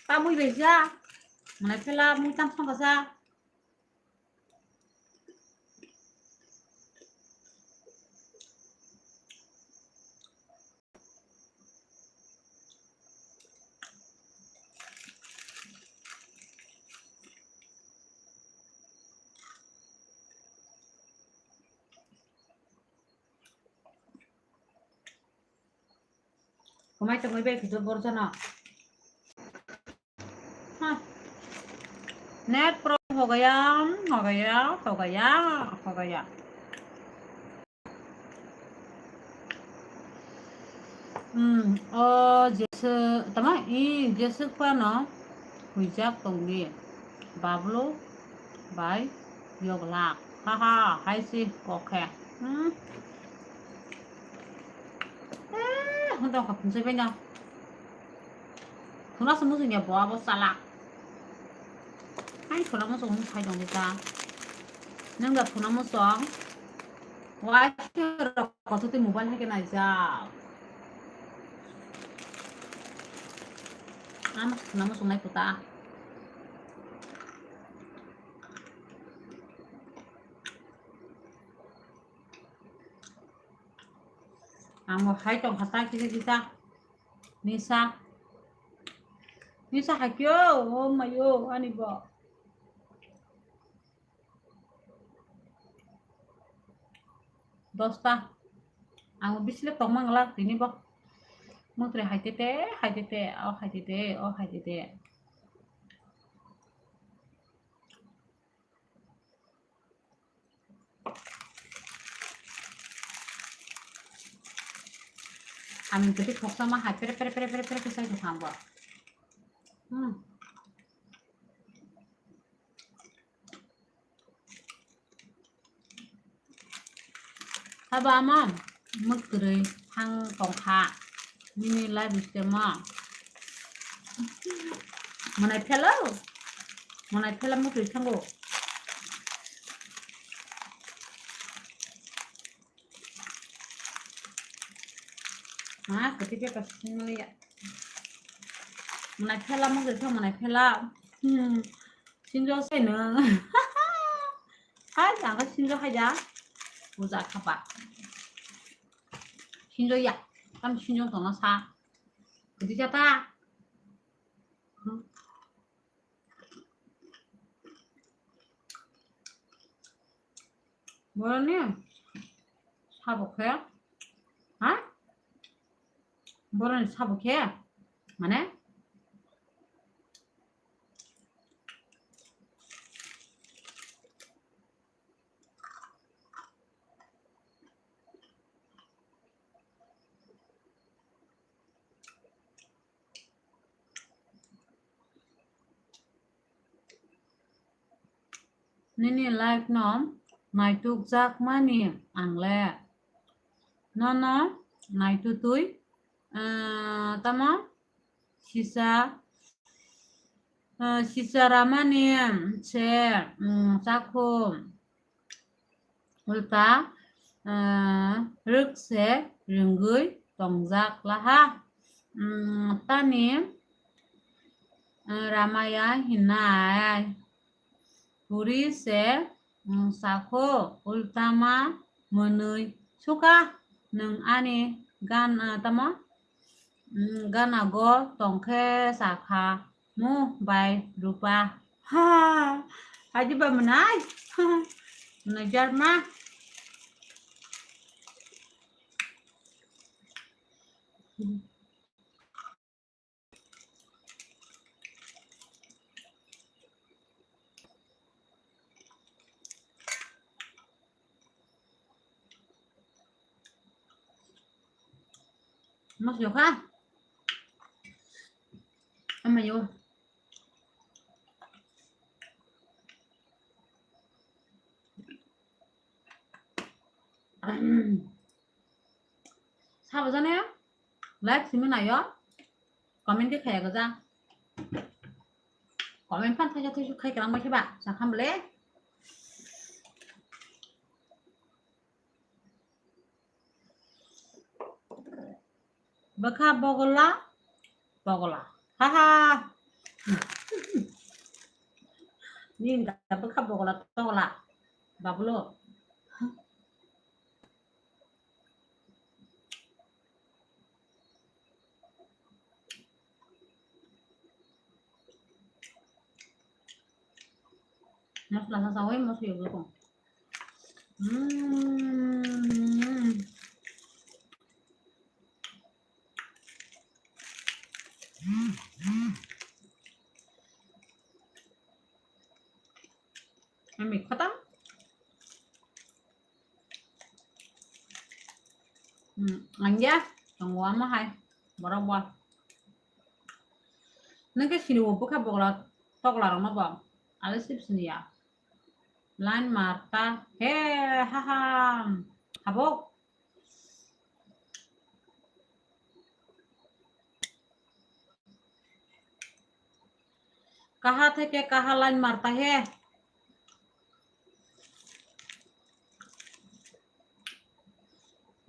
Tamui bai ja. Mane phela mui tam song kasa. Kwmai tongwi bai khe borjana. Huh. Net problem ho gaya, ho gaya, ho gaya, ho gaya. Hmm, o jeswk, tama, i jeswk phano huijak tongdi. Bablo bai yoglak. Ha ha, hai si, okay. Hmm. Eh, hwn tong kha phungsai bai no. Thuna se muchung ya bo abo chala. Hai thuna muchung phai tong ta. Nang da thuna muchung. Wai rok ko tu mobile hai ke nai ja. Am thuna muchung nai puta. Ang bo hai tong kha ta kisa kisa. Nisa. Nisa hai kyo, oh mayo, ani bo. Dosta. Ang bo bisile tong mang la tini bo. Mutri hai tete, hai tete, oh hai tete, oh hai tete. Amin tadi khoksa ma hai pere pere pere pere pere kisai kisang bo. Hmm. Haba ama mukri hang tongkha. Nini live stream o. Manai phela. Manai phela mukri thango. Ma, kati ke pas sinno ya. Manai phela mukri thang manai phela. Hmm. Sinjo sai no. Hai, jang ka sinjo hai ja. Puja khapa. Sinjo ya. Kam sinjo tongna sa. Kati jata. Hmm. Boroni sabo khe, ha? Boroni sabo khe, mane? Nini live no naitukjakmani ang le nono naitutwi, ah, tamo sisa, ah, sisa ramani se, mm, chakhu. Ulta, ah, rwk se rwngwi tongjak laha. Mm, tani, ah, ramaya hinai puri se, mm, sakho ulta ma mwnwi suka nwng ani gan, ah, tamo, mm, gana go tongkhe sakha. Mu bai rupa. Ha, adi ba mwnai. Mwnai jarma. Mas yo ka? Ama yo. Sabo jane like simi nayo, comment khe khaya gaja. Comment phan thaisa thaisa khai kalang bai khe ba, sa kham le. Bwkha bogola, bogola. Ha ha. Nini da bwkha bogola, togola. Babulo. Masala sa sawi mas yuglo ko. Hmm. Ami khata. Hmm, angya, tongwa ma hai, borok bo. Nang khe sini bo bwkha bokla tokla rok no bo. Ale sip sini ya. Line marta. He, ha ha. Habok. Kaha theke kaha line marta he.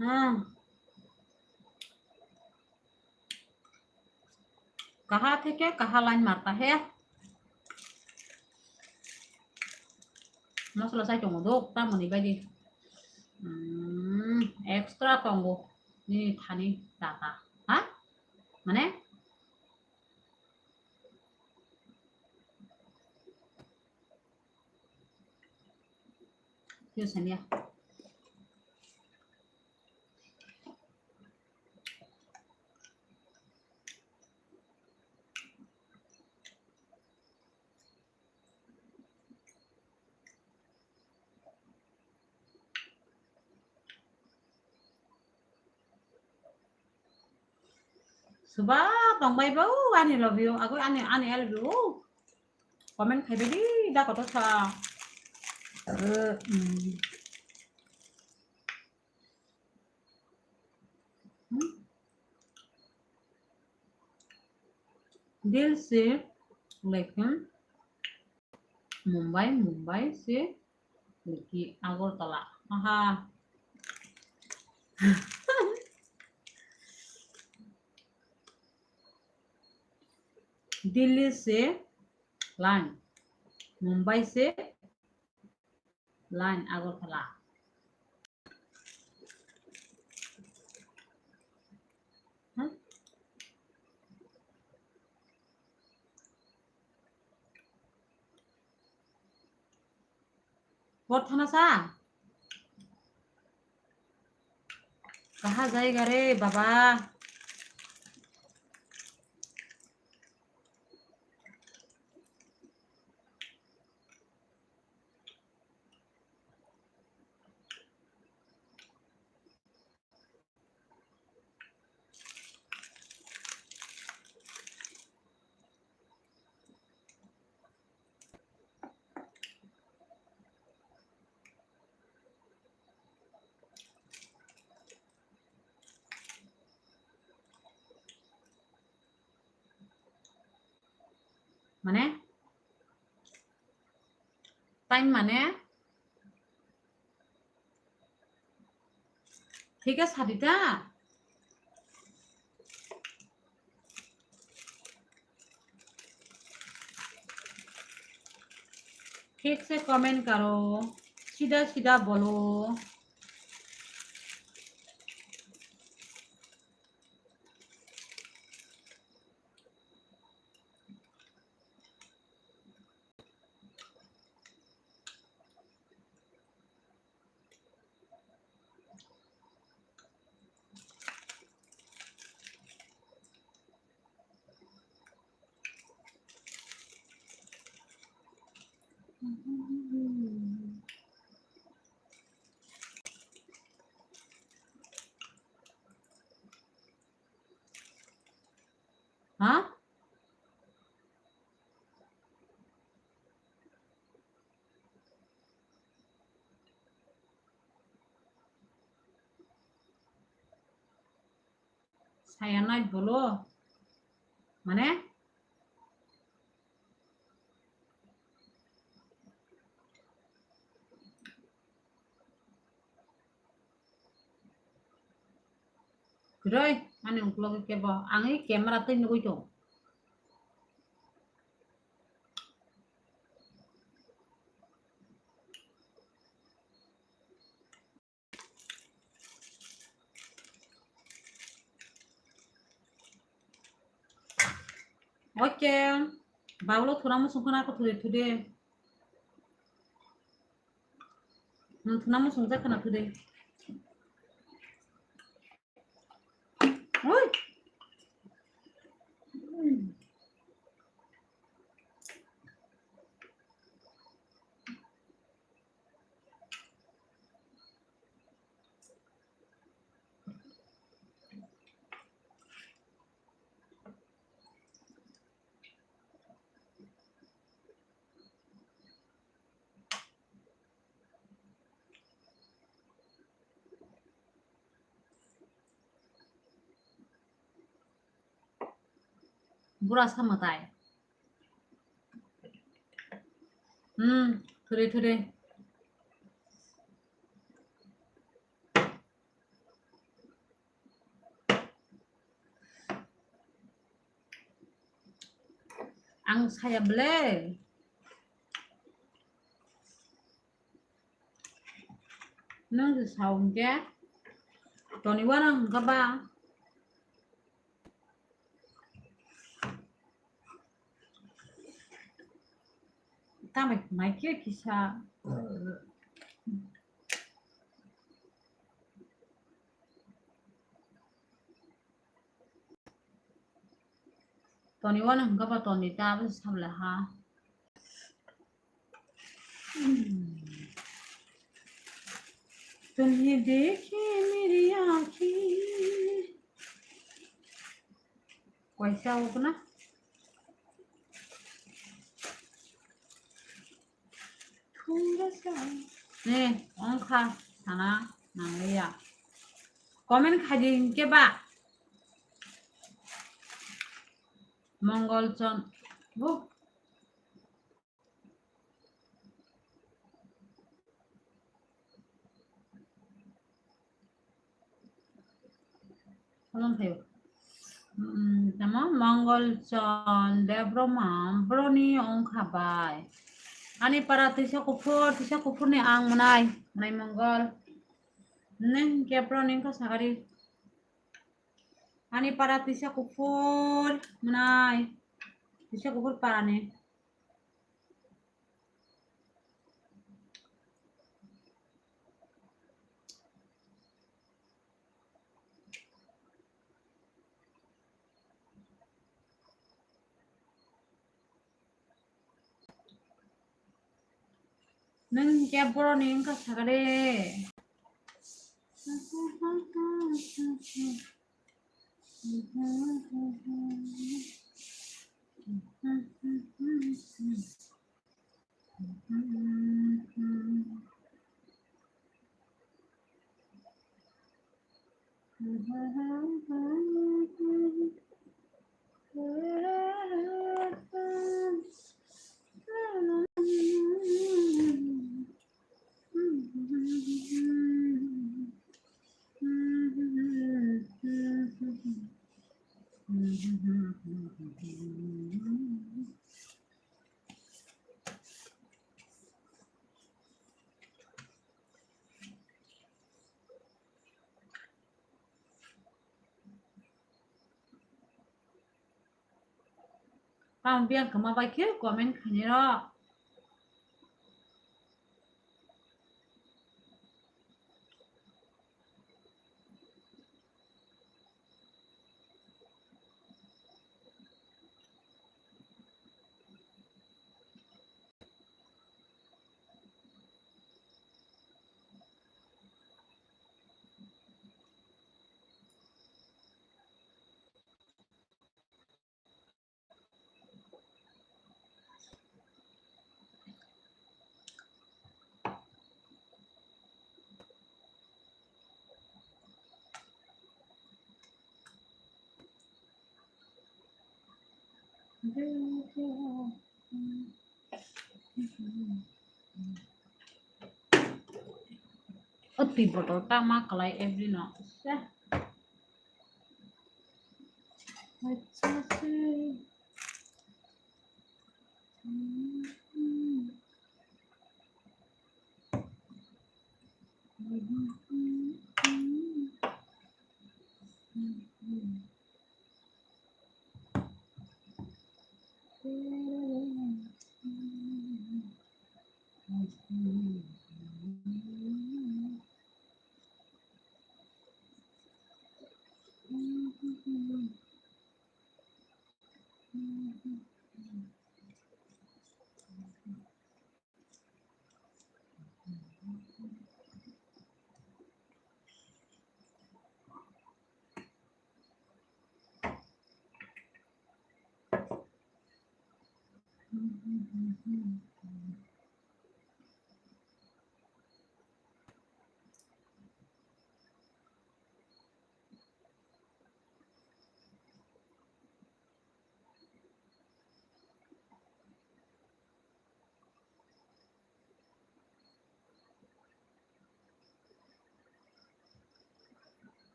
Hmm. Kaha theke kaha line marta he. Masala sai tongo dok, tamoni baidi. Hmm, extra tongo. Nini thani taka. Ha? Mane? Kyo sanya. Suba tongbai bo, ani love you. Ago ani, ani I love you. Comment khai bai di, da koto sa. Eh, hmm. Hmm? दिल से लेकिन मुंबई, मुंबई से लेकिन अगरतला। Aha. दिल्ली से लाइन, मुंबई से लाइन Agartala. Por thana sa? Kaha jaiga re baba? Mane? Time mane? Thik ase, Sadita? ठीक से कमेंट करो, सीधा सीधा बोलो। Ha? Saya nai bolo. Mane? Kwrwi, ani uklok kebo. Ang i camera twi nugwi tong. Oke, baulo thura musung khana ko thude thude. Nung thuna musung jak khana thude. Oi. Bura sama tai. Hmm, thuri thuri. Ang saya bele. Nang se saung ke. Toni wana hwnkha ba. Tamai mai khe kisa. Toni wana hwnkha ba toni ta abo sabla ha. तुम्हें देखे मेरी आँखें। Kaisa hok na? Thura sa. Ne, ongkha sana nangliya. Comment khaidi hinkhe ba. Mongol Chon. Bu. Tamo Mongol Chon Debbarma broni ongkha bai. Ani para tisa kuphur, tisa kuphur ni ang mwnai, mwnai Mongol. Neng khe broni ongkha sagari. Ani para tisa kuphur mwnai. Tisa kuphur para ni. Neng khe boroni wngkha sakha de. Tamo biyang kwma bai khe comment khainai rw. O twi bottle ta ma kwlai every no.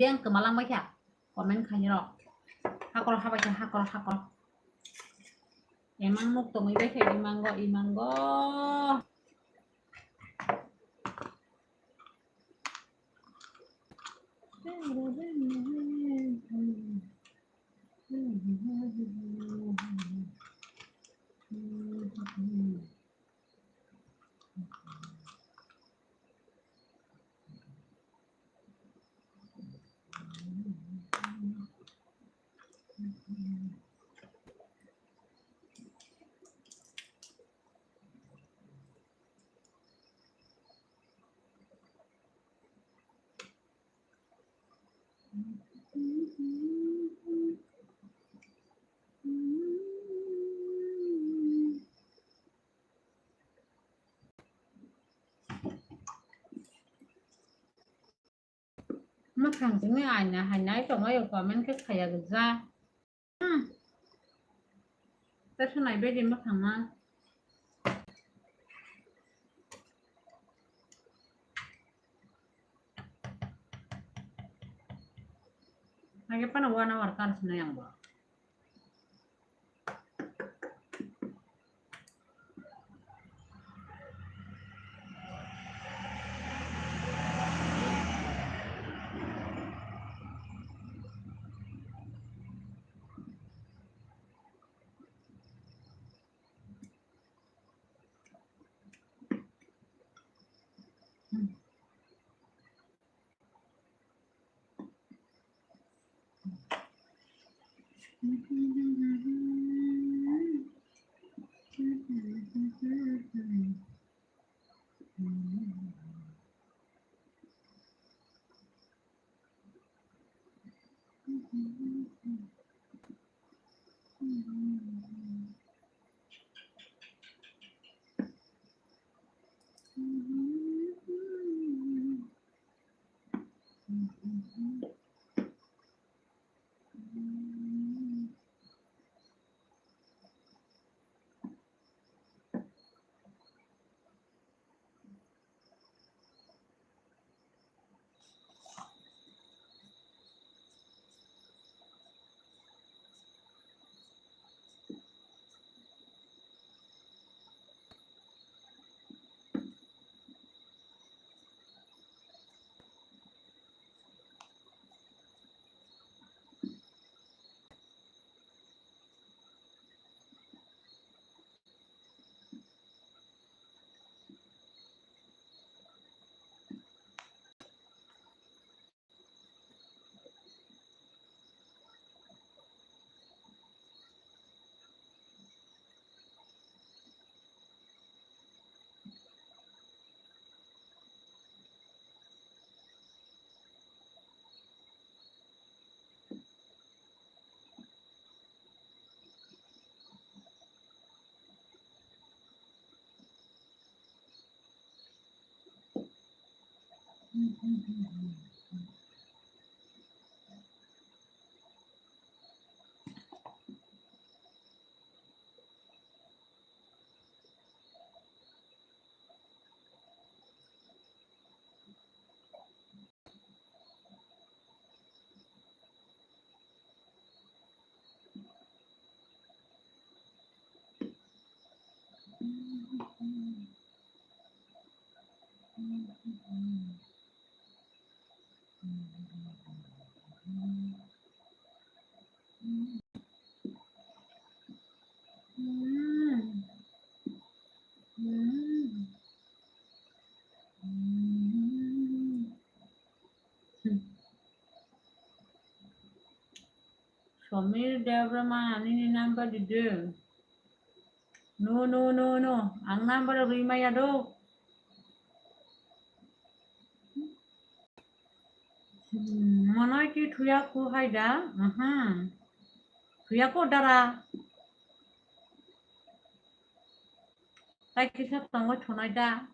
Biyang kwma lang bai kha, comment khainai rw. Hakoro habai kha, hakoro, hakoro. Emang nuk tongwi bai khe imango, imango. Mwkhang tini aina hai nai tongmai o comment khe khaya gija. Hmm. Tei swnai bedi mwkhang ma. Hai phano one hour kan sinai ang bo. Somir Debbarma, nini number di de. No, no, no, no. Ang number rwi maya do. Hmm, manai ki thuya ku hai da. Aha. Thuya ko dara. Tai kisa tongo thunai da.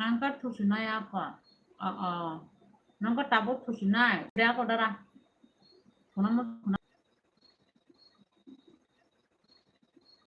Ang khe thusinai ako. O, o. Nang khe tabuk thusinai. De ako dara. Khuna mo khuna.